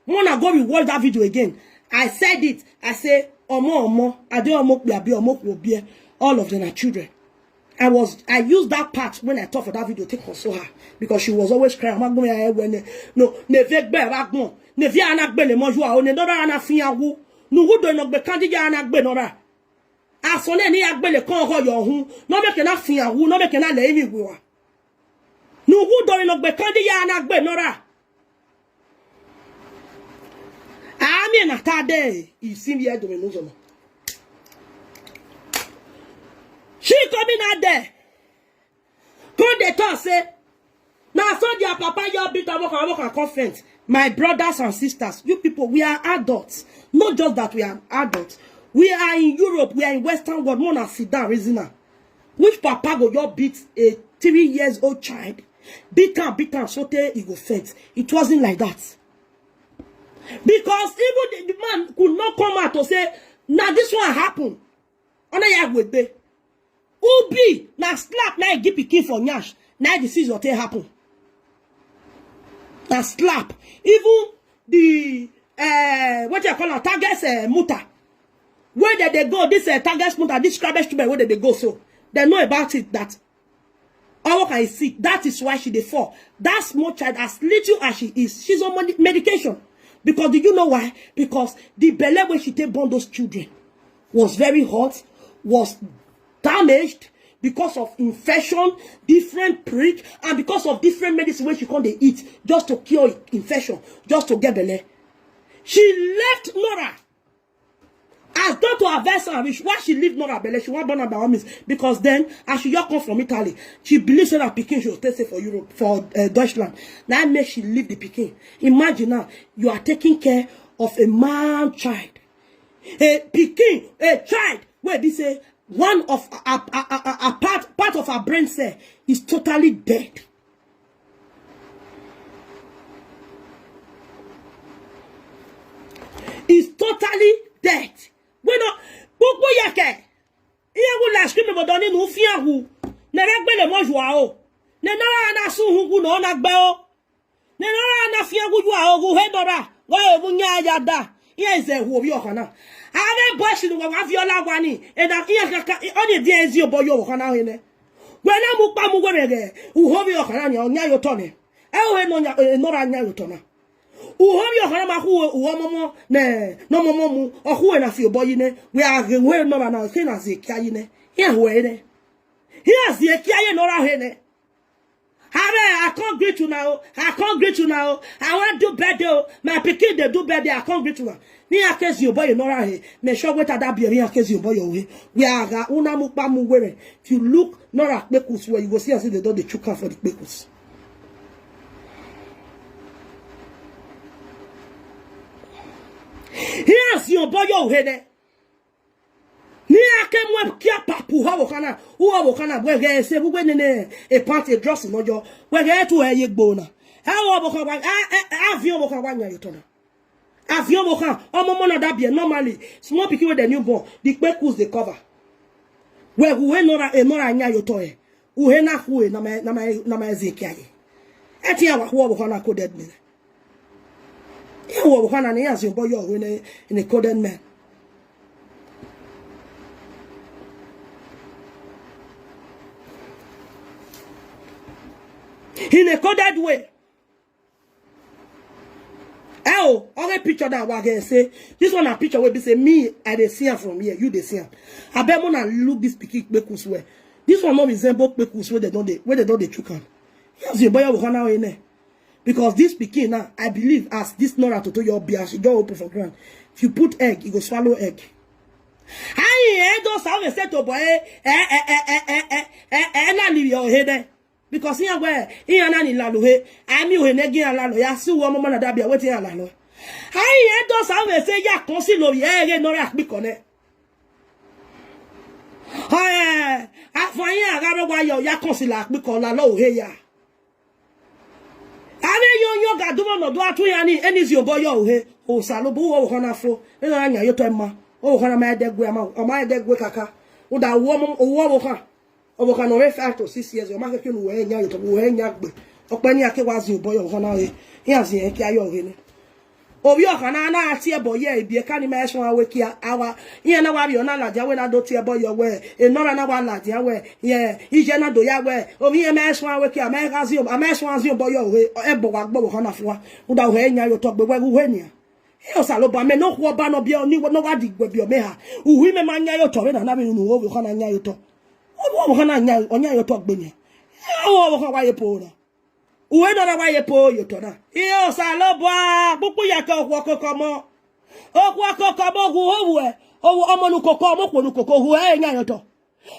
When I go rewatch that video again, I said it. I say, Omo, Omo, Ade Omo, Biabi, Omo, Kwobie, all of them are children. I was I used that part when I talk for that video, take console her because she was always crying. "Magbo ya ewe ne, no, ne ve gbe ra gbon, ne vi ana gbe le moju a o, ne dora ana fin awu. Nu hu do no gbe kandi ya ana gbe nora. Asone ni agbe le kon ho yo hu, no make na fin awu, no make na le imi gbe wa. Nu hu do no gbe kandi ya ana gbe nora." Ami na tade, you see me do me no. She coming out there. Come dey talk say, "Na so their papa your beat Amoka, Amoka conference." My brothers and sisters, you people, we are adults. Not just that we are adults. We are in Europe, we are in Western world. Mona sit down, reason am. Which papa go your beat a three years old child? Beat am, beat am, so tey he go faint. It wasn't like that. Because even the, the man could not come out to say, "Now this one happen." Ona ya gwebe. Ubi, na slap, na give pikin for nyash. Na the season take happen. Na slap. Even the, uh, what you call it, target, uh, muta. Where did they go? This, uh, target muta, this rubbish to where did they go? So they know about it that all can see. That is why she dey fall. That small child, as little as she is, she's on medi- medication. Because do you know why? Because the belle when she take born those children was very hot, was damaged because of infection, different prick, and because of different medicine wey she come dey eat just to cure infection, just to get belle. She left Nora as doctor advise her reach. Why she leave Nora belle? She wan born am by all means, because then as she just come from Italy, she believe say that pikin she go stay safe for Europe, for, uh, Deutschland. Now make she leave the pikin. Imagine now, you are taking care of a man child, a pikin, a child wey be say one of a, a, a, a, a part part of her brain cell is totally dead. Is totally dead. Wey no, gbogbo yeke. Iye wu la scream mo doni nu fi ahu. Ne re gbele mo ju a o. Ne na na su hu gu no na gbe o. Ne na na fi ahu ju a o gu he dora. Wa e bu nya ya da. Iye ze hu obi okana. Ave boy shi nu wa fi ola wa ni. E da iye kaka, oni di ezi obo yo okana he ne. Wena mu pa mu were ge. Uhobi okana ni onya yo tone. E uhe no nya, e, Nora nya yo tona. Uhobi okana ma hu uho momo ne, no momo mu. Ohu na fi obo yi ne. We are ge we Nora na ke na ze kia yi ne. Iye hu e ne. Iye ze kia ye Nora he ne. Hare, I can't greet you now. I can't greet you now. I want do birthday o. My pikin dey do birthday. I can't greet you now. Ni akezi obo ye Nora he. Me sure weta da bi ni akezi obo yo he. We are ga una mu pa mu were. If you look Nora kpekus where you go see as they don dey chook am for the kpekus. He has your boy yo he ne. Ni ake mwe kia papu hawo kana. Uwa wo kana. We ge se bu we ne ne. E pant e dress no jo. We ge tu e ye gbona. Hawo bo kan wa. A, a, a, avion bo kan wa nya yo tona. Avion bo kan. Omo mo na da bi e normally. Small pikin with the newborn. The kpekus dey cover. We hu e Nora, e Nora nya yo to e. Uhe na hu e na ma, na ma, na ma ezi kia ye. Eti awa hu obo kana coded me. Ye hu obo kana ni as your boy yo we ne, in a coded man. In a coded way. Eh, oh, okay, picture that wa again. Say, this one a picture wey be say me, I dey see am from here, you dey see am. Abeg, una look this pikin kpekus well. This one no resemble kpekus wey they don dey, wey they don dey chook am. Yes, your boy will come out in there. Because this pikin now, I believe as this Nora Toto your beer, she just open for ground. If you put egg, e go swallow egg. Ayi, eh, don sabe se to boy, eh, eh, eh, eh, eh, eh, eh, eh, na ni your head, eh. Because here where, here na ni lalo he. Ami o he ne gi lalo. Ya si wo mo na da bia wetin ya lalo. Ayi, eh, don sabe se ya kan si lo ye, eh, no ra pi kone. Eh, a fo yin aga ro wa yo, ya kan si la pi ko la lo he ya. Ave yo yo ga dumo no do atu ya ni, eni zi obo yo he. O sa lo bu wo ho na fo. E na nya yo to ma. O ho na ma de gwe ma. O ma de gwe kaka. O da wo mo, o wo wo ha. O wo ha no re five to six years. O ma ke kinu we nya yo to we nya gbe. O pe ni ake wa zi obo yo ho na he. Ya zi e ki ayo he ni. Obi Okana na tie boy ye, ibi ka ni ma eswa we kia awa. Iye na wa bi ona la dia we na do tie boy yo we. E no na wa la dia we. Ye, ije na do ya we. Obi ye ma eswa we kia, ma ga zi o, ma eswa zi o boy yo we. E bo wa gbo Okana fua. Uda we nya yo to gbe we we nya. E Osalobua, me no kwo ba no bi oni no wa di gbe bi o me ha. Uhi me ma nya yo to we na na bi nu Obi Okana nya yo to. Obi Okana nya, onya yo to gbe ni. E o Okana wa ye po na. Uwe nọ na wa ye po yo to na. E Osalobua, pupu ya ke okwu ọkụkọ mọ. Okwu ọkụkọ mọ hu owu e. Owu ọmọ nu koko, ọmọ kwo nu koko hu e nya yo to.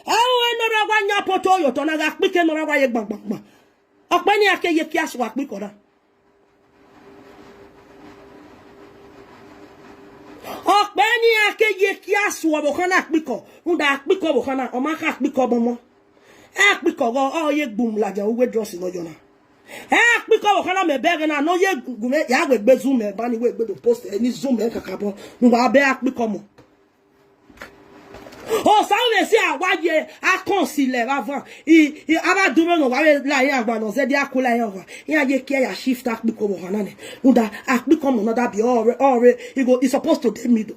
E uwe nọ na wa nya poto yo to na ga akpike nọ na wa ye gbam gbam gbam. Okpe ni ake ye kia swa akpiko na. Okpe ni ake ye kia swa bo kana akpiko. Unda akpiko bo kana, o ma ka akpiko bo mo. E akpiko go, o ye gbum la ja uwe drosi no yo na. E akpiko bo kana me bege na, no ye gume, ya we gbezu me, ba ni we gbe do post, e ni zoom e kakabo. Nu wa be akpiko mo. O sa le si awa ye, a conceal avant. I, i, aba duro no wa we la ya gba no ze di akula ya wa. Ya ye ke ya shift akpiko mo kana ne. Unda akpiko mo no da bi ore, ore. I go, it's supposed to dey middle.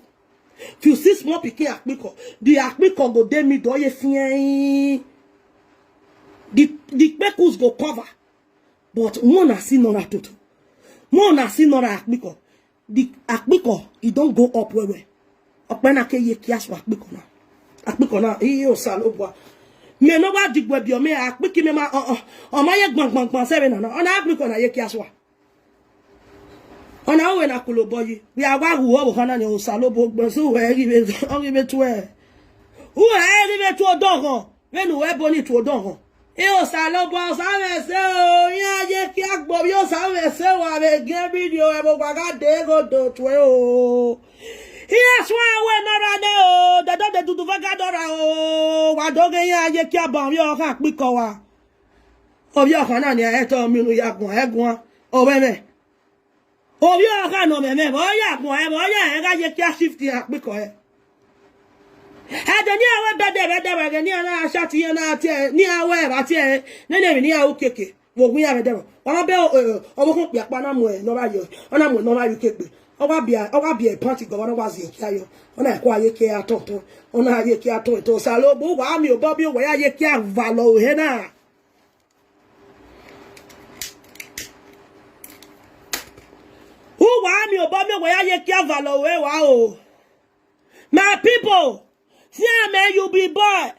If you see small pikin akpiko, the akpiko go dey middle, ye fien. The, the kpekus go cover. But one na si no na toto. One na si no na akpiko. The akpiko, e don go up well well. Okpe na ke ye kia swa akpiko na. Akpiko na, e Osalobua. Me no wa digwe bi o me akpiki me ma, o, o, o ma ye gbam gbam gbam se we na na. O na akpiko na ye kia swa. Ona uwe na kulo boyi. We are wa hu o kana ni Osalobua gbe so we ri be, o ri be tu e. Uwe ri be tu odogo. Wenu we boni tu odogo. E Osalobua, Osa we se o. Ya ye ki agbo bi Osa we se wa be ge video e bo gba ga de go do tu e o. Iye swa we no ra ne o. De do de dudu va ga do ra o. Wa do ge ya ye ki aban bi o ka pi ko wa. Obi Okana ni e to mi nu ya gun, e gun. O we me. Obi Okana no me me, bo ya gun, e bo ya e ga ye ki a shift ya pi ko e. E de ni awe be de, be de, be de, ni ana asha ti, ana ti, ni awe ba ti, ne, ne, ni awu keke. Wo gun ya be de. Wa be o, o, o, bo kun pi apa na mo e, no ba yo. Ona mo, no ba yo keke. O wa bi a, o wa bi e panty go, ona wa zi ki ayo. Ona e ko aye ki a ton ton. Ona aye ki a ton ton. Osalobua, uwa mi o bo bi o wa aye ki a va lo he na. Uwa mi o bo mi o wa aye ki a va lo he wa o. My people, see how, man, you be boy.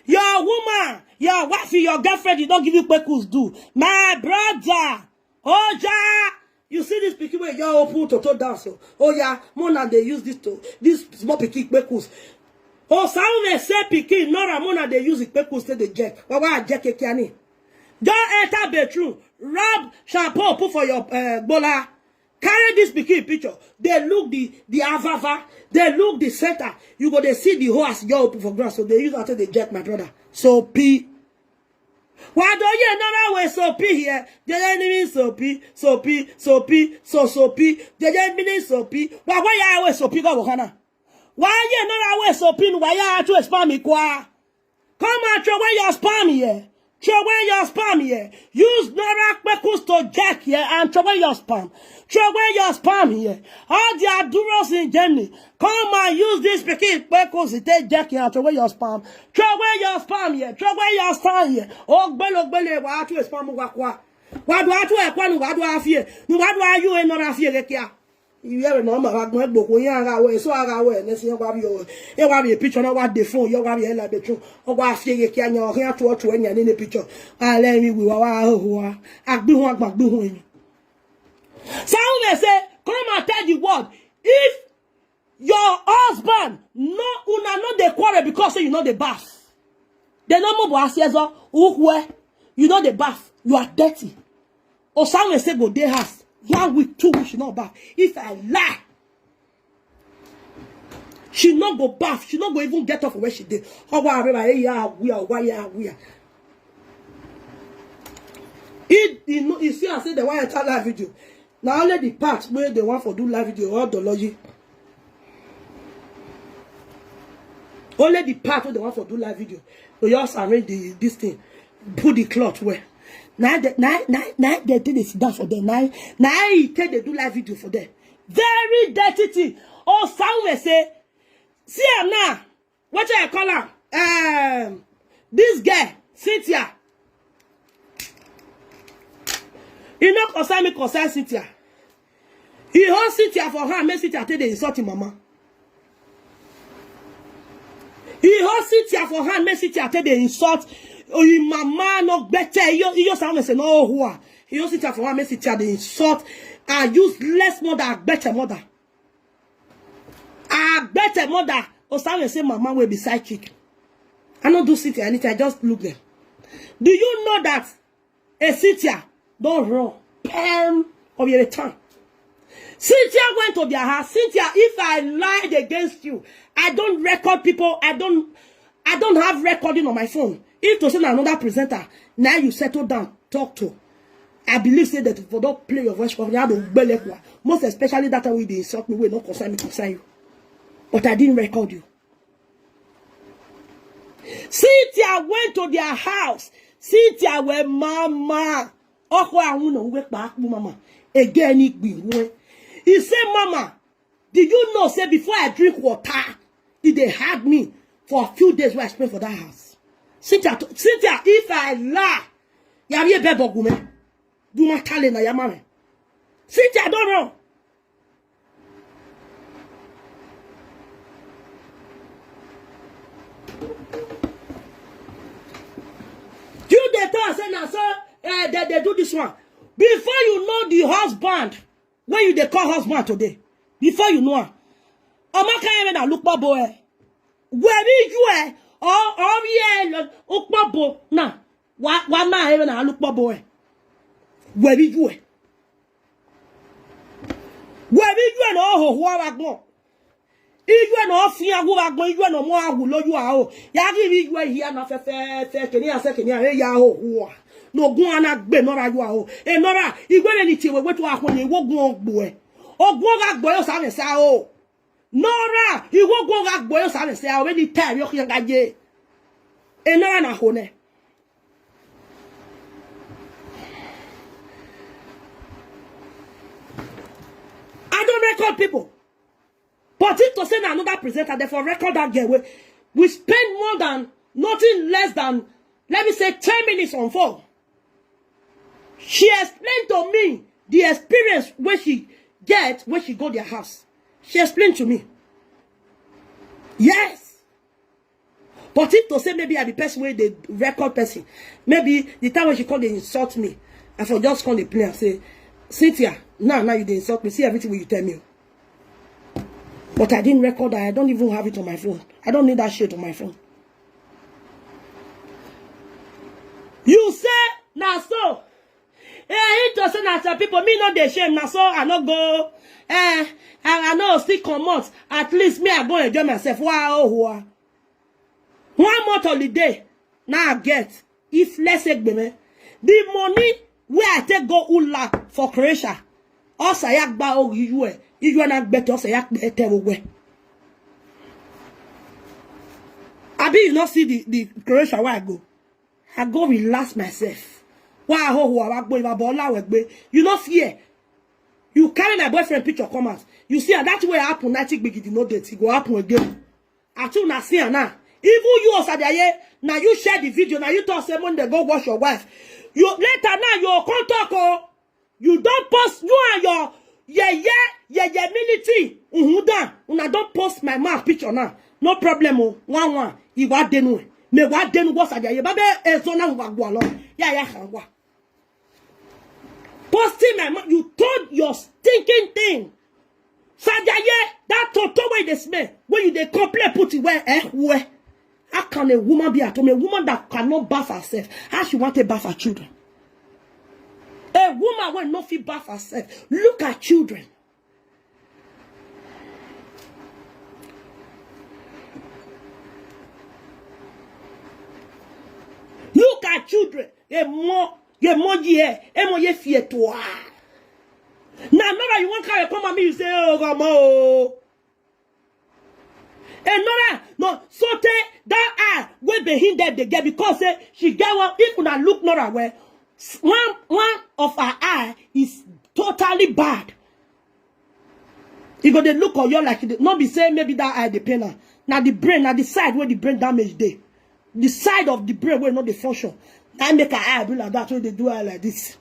Your woman, your wife, your girlfriend, you don't give you kpekus do. My brother, Oja, you see this pikin wey your open toto dance o. Oh yeah, mona dey use this to, this small pikin kpekus. O sound dey say pikin, no Ramona dey use kpekus take dey jerk. Wa wa jerk e kiani. Just enter bedroom, rub shampoo, put for your, eh, gbola. Carry this pikin picture. Dey look the, the avava. Dey look the center. You go dey see the hole as your open for ground. So dey use am take dey jerk, my brother. Sopi. Wa do ye no na we sopi here. The enemy sopi, sopi, sopi, so sopi. The enemy sopi. Wa wa ya we sopi go kana. Wa ye no na we sopi nu wa ya to spam kwa. Come and throw away your spam here. Throw away your spam here. Use Nora kpekus to jerk here and throw away your spam. Throw away your spam here. All the aduros in Germany, come and use this pikin kpekus to take jerk here and throw away your spam. Throw away your spam here. Throw away your spam here. Ogbele, ogbele, wa tu spam wa kwa. Wa do atu e kwa nu wa do afie. Nu wa do ayu e Nora afie re kia. Iye we no ma wa gbon egbo ko yan ara we, so ara we ne si yan wa bi o. E wa bi picture na wa de phone, yo wa bi e la be tun. O wa fi ye ki anya o yan tu o tu e yan ni picture. A le mi wi wa wa ho wa. Agbi hun agba gbi hun yin. Some dey say, come and tell the world. If your husband, no, una no dey quarrel because say you no dey bath. They no more bo asiezo, ukwe. You no dey bath. You are dirty. Osanwe say go dey house. One week, two weeks, she no bath. If I lie, she no go bath. She no go even get up from where she dey. Owa areba, eh, ya, we are, why, ya, we are. He, he, know, he see, I say the one entire live video. Now only the part where they want for do live video or the logic. Only the part where they want for do live video. So you just arrange the, this thing, put the cloth where. Now they, now, now, now they take the sit down for them. Now, now he take they do live video for them. Very dirty thing. Osanwese, see am now. Wetin I call am? Um, this girl, Cynthia. E no concern me, concern Cynthia. He hold Cynthia for hand, make Cynthia take dey insult him mama. He hold Cynthia for hand, make Cynthia take dey insult him mama. No better. He hold Osanwese, no hoa. He hold Cynthia for hand, make Cynthia dey insult a useless mother, a better mother. A better mother. Osanwese mama wey be side chick. I no do Cynthia anything, I just look them. Do you know that a Cynthia don run? Pem of your return. Cynthia went to their house. Cynthia, if I lied against you, I don't record people. I don't, I don't have recording on my phone. If to say na another presenter, now you settle down, talk to. I believe say that for don't play your voice, you have to gbelekwa. Most especially that time wey dey insult me, wey no concern me, concern you. But I didn't record you. Cynthia went to their house. Cynthia wee mama. Ọkọ ahụ na uwe kpa akpụ mama. Again, igbi nwe. He say, "Mama, do you know say before I drink water, e dey hard me for a few days wey I spend for that house?" Cynthia, to- Cynthia, if I lie, yari ebe bogume. Do my tale na yamame. Cynthia, don't know. You dey talk say na so, eh, they, they do this one. Before you know the husband, when you dey call husband today, before you know am, Amaka eme na lukpo bo eh. Where you eh? Or or yeah, lukpo bo na. Wa wa na eme na lukpo bo eh. Where you eh? Where you eh? No ho ho wa gbon. Ijue na ofi agu wa gbon, ijue na mo agu lo yu a o. Ya gi ijue hia na fe fe fe, kini a se kini a re ya o hu a. No gun ana gbe nora yu a o. E nora, igwe ni ti we we to a ko ni wo gun ogbo e. Ogun ga gbo yo sa me sa o. Nora, iwo gun ga gbo yo sa me sa o, we ni te yo ki ga je. E nora na ho ne. I don't record people. But if to say na another presenter, therefore record that girl. We, we spend more than, nothing less than, let me say, ten minutes on phone. She explained to me the experience when she get, when she go their house. She explained to me. Yes. But if to say maybe I be person wey dey record person, maybe the time when she come dey insult me, I for just come dey play and say, "Cynthia, now, now you dey insult me. See everything wey you tell me." But I didn't record that. I don't even have it on my phone. I don't need that shit on my phone. You say, "Na so." Eh, he to say, "Na so, people, me no dey shame. Na so I no go. Eh, I, I no still comot. At least me, I go enjoy myself." Wow, wow. One month holiday, now I get. If let's say, gbeme, the money where I take go Ula for Croatia, also ya gba o you eh. You na gbete, also ya gbete wo we. Abi you not see the, the Croatia where I go? I go relax myself. Why I ho ho, I go, if I ball out, we gbe. You no fear. You carry my boyfriend picture come out. You see, and that way happen, ninety big, no date. It go happen again. As soon as see am now. Even you, Osabiaye, now you share the video, now you talk say, "Monday, go wash your wife." You later now, you come talk, oh. You don't post, you and your yeah, yeah, yeah, yeah, military. Mm-hmm, done. Una don't post my mouth picture now. No problem, oh. One, one. Iwa denu. Me wa denu, Osabiaye. Babe, ezona wa gwalo. Yeah, yeah, wa. Posting my mouth, you told your stinking thing. Sajaye, that toto wey dey smell, when you dey complain, put it where, eh, where? How can a woman be at home? A woman that cannot bath herself, how she want to bath her children? A woman wey no fit bath herself. Look at children. Look at children. Ye mo, ye mo ye, e mo ye fie to a. Now, Nora, you won't carry come at me, you say, "Oh, God, mo." And Nora, no, so te that eye wey be him that they get, because say she get one. If una look Nora well, s- one one of her eye is totally bad. You go dey look on your like, no be say maybe that eye dey pain am. Na the brain, na the side where the brain damage dey. The side of the brain wey no dey function. Na make her eye be like that, wey dey do eye like this.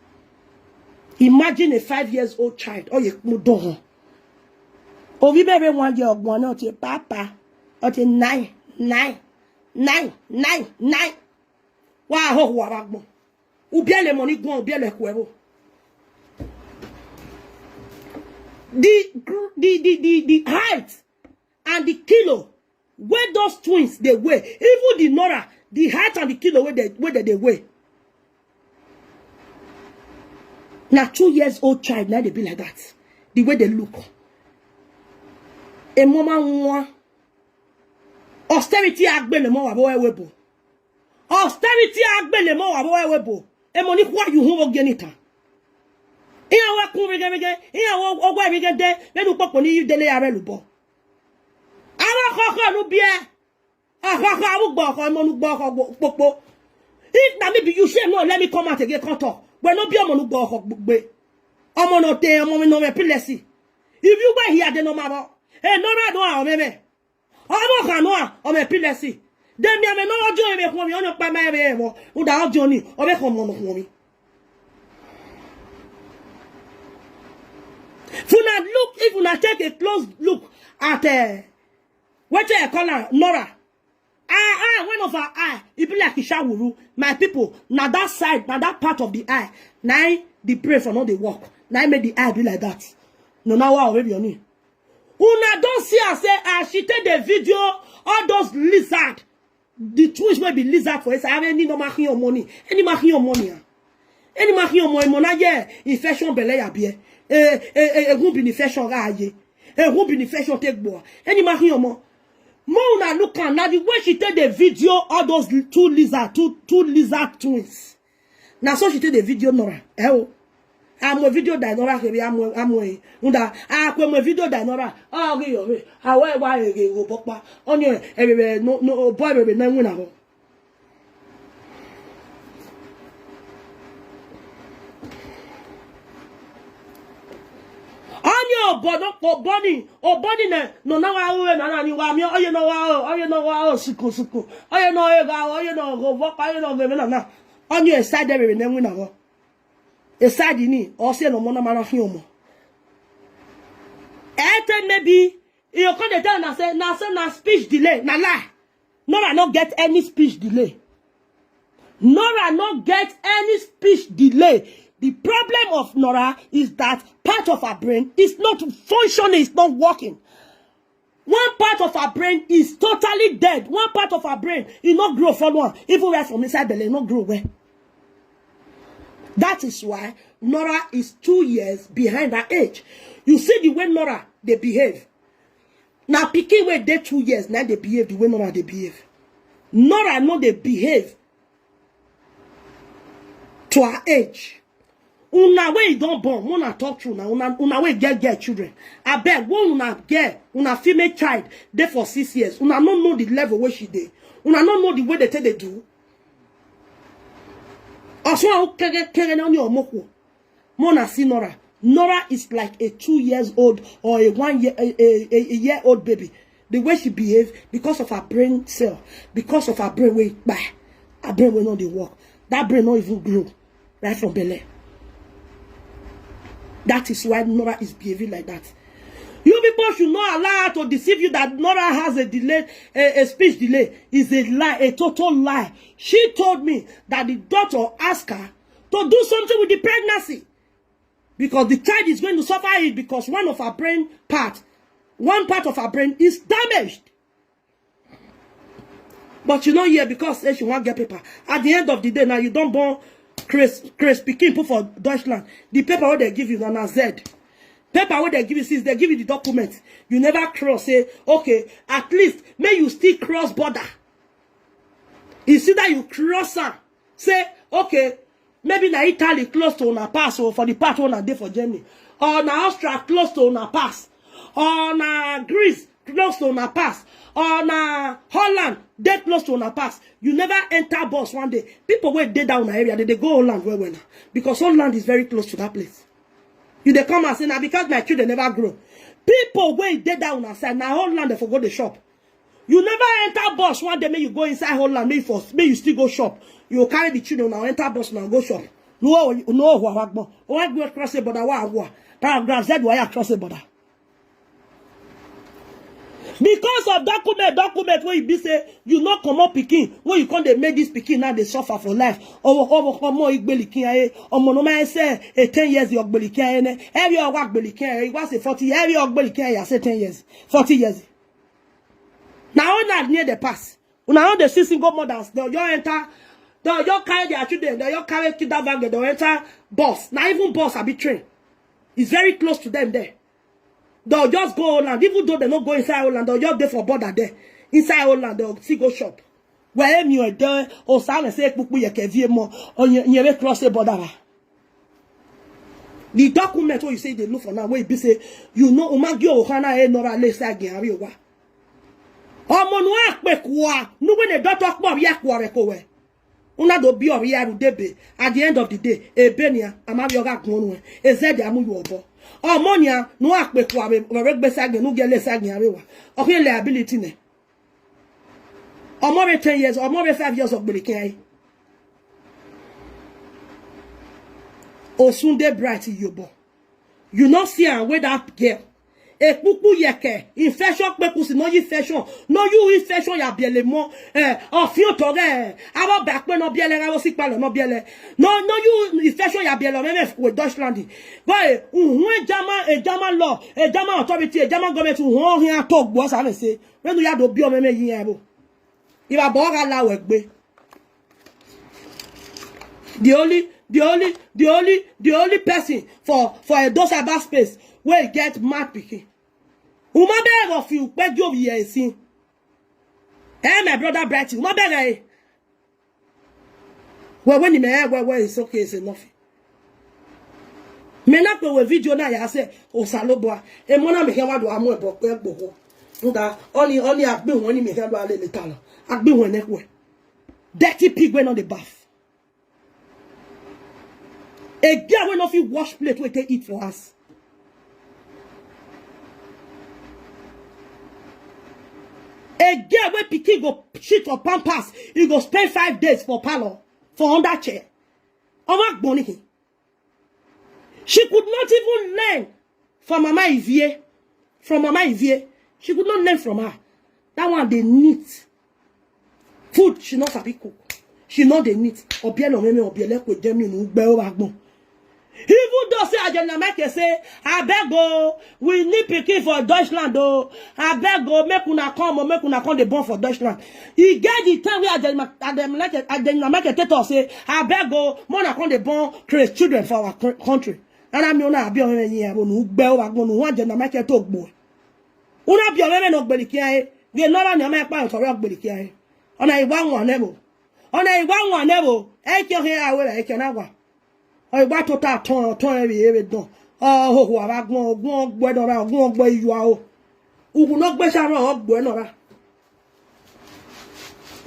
Imagine a five years old child. Oh, you don't. Ovi bebe one year one, not a papa, not a nine, nine, nine, nine, nine. Wa ho ho wa gbon. Ubiele money gbon, ubiele kuevo. The, gr- the, the, the, the height and the kilo where those twins they weigh, even the Nora, the height and the kilo where they, where they, they weigh. Now two years old child, now they be like that. The way they look. A mama one austerity agbele mo wa bo ewe bo. Austerity agbele mo wa bo ewe bo. E mo ni kwa yu hun oge nita. Iya wa kun rege rege, iya wa ogwa rege de, me du popo ni dele are lubo. Awa koko nu bie. Akaka awu gbo ko mo nu gbo ko popo. If na me be you, shame no let me come out again, come talk. We no be omo nu gbo ko gbe. Omo no te, omo mi no me pilesi. If you were here, they no mabo. Hey, no ra no a omeme. Omo kan no a ome pilesi. Dem mi ame no ojo eme ko mi onyo pa ma eme mo. Uda ojo ni, ome ko mo no ko mi. If una look, if una take a close look at uh, what you call her, Nora. Ah, ah, one of her eye, it be like Ishawuru. My people, now that side, now that part of the eye, now the brain for not the work. Now make the eye be like that. No, now what already on it. Una don't see her say as she take the video, all those lizard, the twins will be lizard for us. I have any no marking your money, any marking your money. Ah. Any marking your money, mona yeah, infection belle ya bie. Eh, eh, eh, eh, won't be infection ga ye. Eh, won't be infection take boy. Any marking your money. Mo una look am, na the way she take the video, all those two lizard, two two lizard twins. Na so she take the video Nora. Eh o. Amo video da Nora kebe amo amo e. Unda akwe mo video da Nora. Ah, oge yo we. Awe wa ege go bopa. Onyo e bebe no no boy bebe na win aho. Onye obodo oboni oboni ne no na wa uwe na na ni wa mi oye no wa o oye no wa o suku suku oye no e ga oye no go wo pa oye no go me na na onye eside bebe ne nwi na wo eside ni o se no mo na mara fi omo ete maybe you come dey tell na say na say na speech delay na lie. Nora no get any speech delay. Nora no get any speech delay. The problem of Nora is that part of her brain is not functioning, it's not working. One part of her brain is totally dead. One part of her brain, e no grow follow am. Even right from inside belle, e no grow well. That is why Nora is two years behind her age. You see the way Nora dey behave. Na pikin wey dey two years na dey behave the way Nora dey behave. Nora no dey behave to her age. Una wey e don born, una talk true na una una wey get get children. Abeg, when una get una female child dey for six years, una no know the level wey she dey. Una no know the way they take dey do. Ọsùn àwọn kẹrẹkẹrẹ náà ní ọmọkùn. Mona see Nora. Nora is like a two years old or a one year a, a, a year old baby. The way she behave because of her brain cell, because of her brain wey kpa, her brain wey no dey work. That brain no even grow right from belle. That is why Nora is behaving like that. You people should not allow her to deceive you that Nora has a delay, a, a speech delay. Is a lie, a total lie. She told me that the doctor asked her to do something with the pregnancy because the child is going to suffer it because one of her brain part, one part of her brain is damaged. But you know here because say she won't get paper. At the end of the day, now you don't born Chris Chris Pikin put for Deutschland. The paper what they give you na na Z. Paper what they give you since they give you the document. You never cross say okay. At least may you still cross border. You see that you cross am. Say okay. Maybe na Italy close to una pass or for the part una dey for Germany, or na Austria close to una pass, or na Greece close to una pass, or na Holland dey close to una pass. You never enter bus one day. People wey dey that una area, they dey go Holland well well now because Holland is very close to that place. You dey come and say na because my children never grow. People wey dey that una side, na Holland dem for go dey shop. You never enter bus one day, make you go inside Holland, make you for, make you still go shop. You carry the children, now enter bus, now go shop. No, no, wa wa gbon. Wa gbon cross the border, wa wa. Paragraph Z, wa ya cross the border. Because of document, document wey you be say you no comot pikin, wey you come dey make this pikin now dey suffer for life. Owo, owo, omo igbelikin aye, omo no man say a ten years your gbelikin aye ne. Every owa gbelikin aye, was a forty, every owa gbelikin aye, I say ten years, forty years. Now all that near the pass. Una all dey see single mothers, dem just enter, dem just carry their children, dem just carry kid that wagon, dem enter bus. Now even bus abi train, it's very close to them there. They'll just go Holland, even though they no go inside Holland, they'll just dey for border there. Inside Holland, they'll still go shop. Where mi o de o sa na say pupu ye ke vie mo, o ye ye cross the border. The document wey you say you dey look for now, wey be say you know, umagi o kana e nora le sa gi ari wa. Omo nu a pe kwa, nu we ne doctor po bi akwa re ko we. Una do bi ori aru debe. At the end of the day, e be ni a, ama bi oga gun onu e. E ze de amu yo obo. Omo ni a, nu a pe kwa be, be gbe sa gi, nu ge le sa gi ari wa. O ke liability ne. Omo be ten years, omo be five years of gbelikin aye. Osunde Bright Yobo. You no see am with that girl. Ekpukpu yeke, infection pe kusi no infection. No you infection ya biele mo. Eh, ofion tore. Abo ba pe no biele, abo si palo no biele. No, no you infection ya biele, me me with Deutschland. Boy, uhun e German, e German law, e German authority, e German government, uhun hin atogbo sa me say. When you ya do bi o me me yin ebo. If I bought that loud egbe. The only, the only, the only, the only person for, for a those cyber space where you get mad pikin. Uma beg of you, beg you here, see. Eh, my brother Brighton, uma beg eh. Well, when you may, well, well, it's okay, it's enough. Me na pe we video na ya se, Osalobua. E mo na me ke wa do amu e bo pe gbogo. Nga, oni, oni agbe won ni me ke do ale le ta lo. Agbe won ne kwe. Dirty pig wey no dey baff. A girl wey no fit wash plate wey take eat for house. A girl wey pikin go shit for pampers, you go spend five days for parlor, for under chair. Omo gbon ni. She could not even learn from Mama Ivie. From Mama Ivie. She could not learn from her. That one dey neat. Food, she no sabi cook. She no dey neat. Obie no meme, obie le ko je mi nu gbe o ba gbon. Even though say Ajena Michael say, "Abeg o, we need pikin for Deutschland o. Abeg o, make una come o, make una come dey born for Deutschland." E get the time wey Ajena, Ajena Michael, Ajena Michael tell us say, "Abeg o, make una come dey born craze children for our cr-, country." And I mean, una abi o me yin abo nu gbe o ba gbon nu wa Ajena Michael to gbo. Una bi o me no gbelikin aye. Ge no ra ni o me pa o to ro gbelikin aye. Ona iwa won nebo. Ona iwa won nebo. E ke he awe, e ke na wa. O igba to ta ton, ton e bi e bi don. O ho ho ara gun, gun gbe do ra, gun gbe yo a o. Ugu no gbe Sharon, o gbe no ra.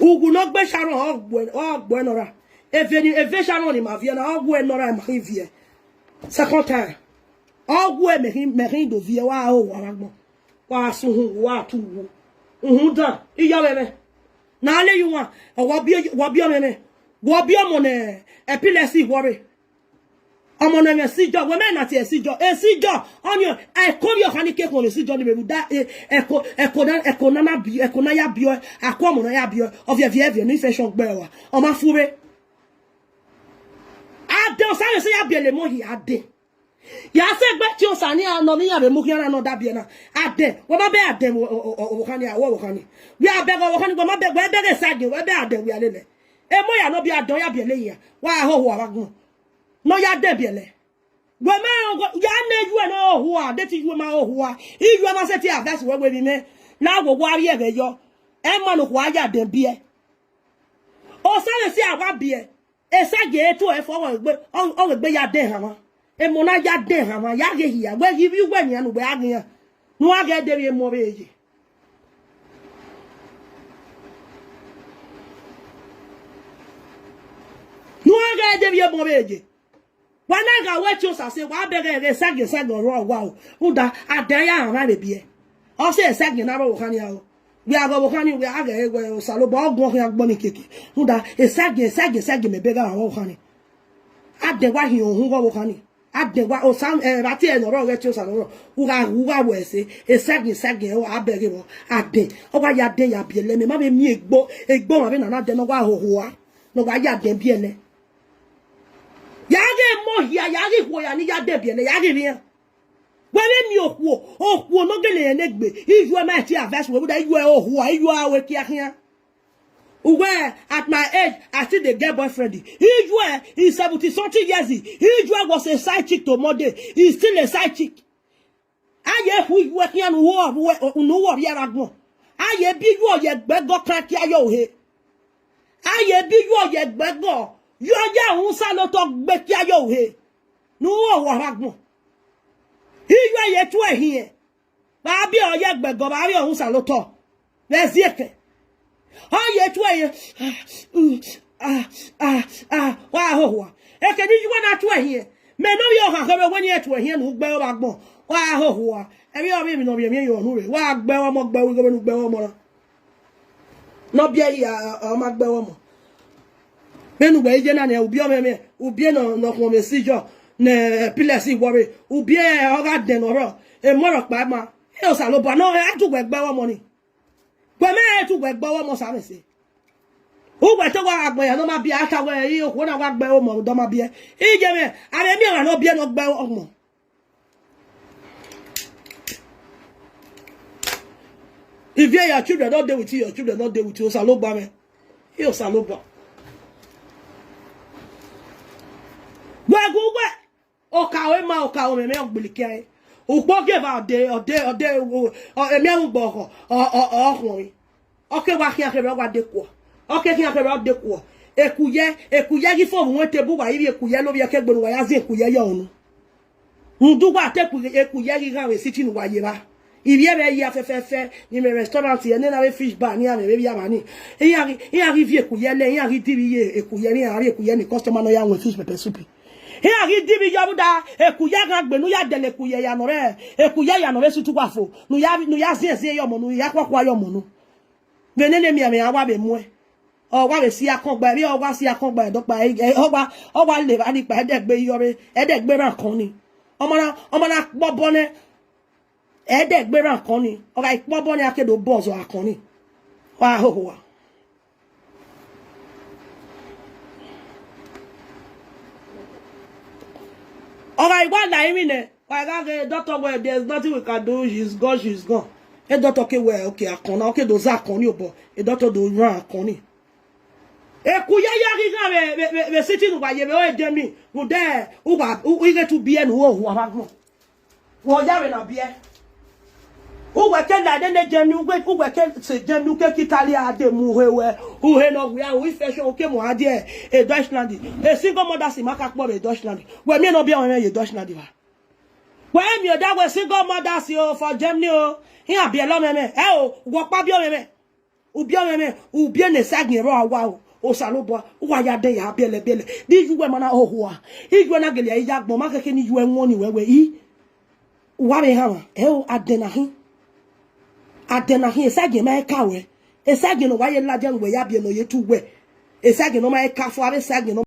Ugu no gbe Sharon, o gbe, o gbe no ra. Eve ni, eve Sharon ni ma vie na, o gbe no ra ma vie. Second time. O gbe me hin, me hin do vie wa o wa ra gbon. Wa su hu, wa tu wu. Uhun dan. Iya we me. Na le you wan. Wa bi, wa bi o me me. Wa bi o mo ne. Epilepsy worry. Omo na me si jo, we me na ti e si jo. E si jo. Onyo, e ko yo hani ke ko le si jo ni be da. E, e ko, e ko na, e ko na na bi, e ko na ya bi o. A ko mo na ya bi o. O vie vie vie ni fe shon gbe wa. O ma fu be. Ade o sa se ya bi le mo hi ade. Ya se gbe ti o sa ni a no ni ya be mu ki ara no da bi na. Ade, we ma be ade wo, wo, wo, wo hani a wo, wo hani. We a be go wo hani, we ma be, we be ge sa ge, we be ade we a le le. E mo ya no bi ade ya bi le ya. Wa ho ho wa gun. No ya de bi le. We ma go ya ne you no ho a, de ti you ma ho ho a. I you ma se ti a verse we we bi me. Na wo wa ye ge yo. E ma no wa ya de bi e. O sa le si a wa bi e. E sa ge to e fo wo gbe, o, o gbe ya de ha ma. E mo na ya de ha ma, ya ge hi ya. We gi bi we ni anu we a ge ya. Nu a ge de bi e mo be ye. Nu a ge de bi e mo be ye. Wa na ga we tiosa se wa bere re sage sage oro wa o. Uda aden ya ara re bie. O se sage na ro wo kan ya o. We are go wo kan, we are go we o sa lo bo ogun okin agbo ni keke. Uda e sage sage sage me bere ro wo kan. Aden wa hi ohun go wo kan. Aden wa o sa e ra ti e no ro re tiosa no ro. Uga uga we se e sage sage o abere wo. Aden. O wa ya den ya bie le me ma be mi egbo egbo ma be na na den no wa ho ho a. No wa ya den bie le. Ya ge mo hia, ya ge ho ya ni ya de bie le, ya ge ri. We le mi okuo, okuo no gele ye negbe. Iyu e ma ti avers we da iyu e ohu a, iyu a we kia hia. Uwe, at my age, I still dey get boyfriend. Iyu e is seventy something years. Iyu e was a side chick to Monday. He's still a side chick. Aye hu iwe kian nu wo wo nu wo bi ara gbon. Aye bi yo ye gbego kan ki ayo he. Aye bi yo ye gbego. Yo ya un sa lo to gbe ki ayo he. Nu wo wo ara gbon. Iwe ye tu e hin e. Ba bi o ye gbego, ba bi o un sa lo to. Be zieke. Aye tu e. Ah, ah, ah, wa ho ho. E ke ni iwe na tu e hin e. Me no yo ha ke be we ni e tu e hin e nu gbe o ba gbon. Wa ho ho. E mi o mi mi no bi mi yo nu re. Wa gbe o mo gbe o go be nu gbe o mo na. No bi e ya o ma gbe o mo. Me nu gbe je na ne u bi o me me. U bi e no no ko me si jo. Ne pile si wo re. U bi e o ga de no ro. E mo ro pa ma. E o sa lo ba no e tu gbe gbe o mo ni. Gbe me e tu gbe gbe o mo sa me se. Ugwe to wa agbe ya no ma bia ata we i okwo na wa gbe o mo do ma bia. Ije me, are mi ra no bia no gbe o mo. If you, your children don't dey with you, your children don't dey with you. Osalogba me. He Osalogba. Gwe gwe. Oka o ma oka o me me ogbili ke. Ukpo give out de o de o de o emi an gbo ko. O o o ko mi. Oke wa kia ke wa de ko. Oke kia ke wa de ko. Ekuye, ekuye gi fo won te bu wa ibi ekuye lo bi ke gbonu wa ya zi ekuye yo onu. Ndu wa te ku ekuye gi ga we sitting wa ye ba. Ibi e be ya fe fe fe ni me restaurant ye ne na we fish bar ni a me be ya ba ni. Iya gi iya gi vi ekuye le iya gi dibi ye ekuye ni a ri ekuye ni customer no ya won fish pepper soup. He agi dibi yo buda, ekuye ga gbe nu ya dele ekuye ya no re, ekuye ya no re sutu wa fo, nu ya nu ya zie zie yo mo nu ya kwa kwa yo mo nu. Venene mi ame awa be mu e. O wa be si akon gba bi o wa si akon gba do pa e o wa o wa le ba ni pa e de gbe yo re, e de gbe ran kan ni. Omo na omo na popo ne e de gbe ran kan ni. O ga popo ne akedo bozo akan ni. Wa ho ho wa. All right, what na even eh? Why that the doctor well, there's nothing we can do. She's gone, she's gone. A doctor ke well, okay, I can okay, those are can you, but a doctor do run can you. E kuya ya gi ga me me me sitting wa ye me o de mi. Wo de u ba u ige tu bi en wo wa ba gbo. Wo ya we na bie. Uwe ke na de ne jemi uwe uwe ke se jemi uke kitali ade mu he we. Uhe no we a we fe so ke mo ade e Deutschland. A single mother si maka kpo be Deutschland. We mi no bi o me ye Deutschland ba. We mi o da we single mother si o for Germany o. He a bi lo me me. E o wo pa bi o me me. Ubie meme, ubie ne sagin ro awa o. Osalobua, uwa ya de ya biele biele. Di yuwe mana ohua. Iyuwe na gele ya gbon ma keke ni yuwe won ni wewe i. Uwa me hama. E o adena hin. Adena hin esagin ma e ka we. Esagin no wa ye laje we ya bie no ye tu we. Esagin no ma e ka fo are sagin no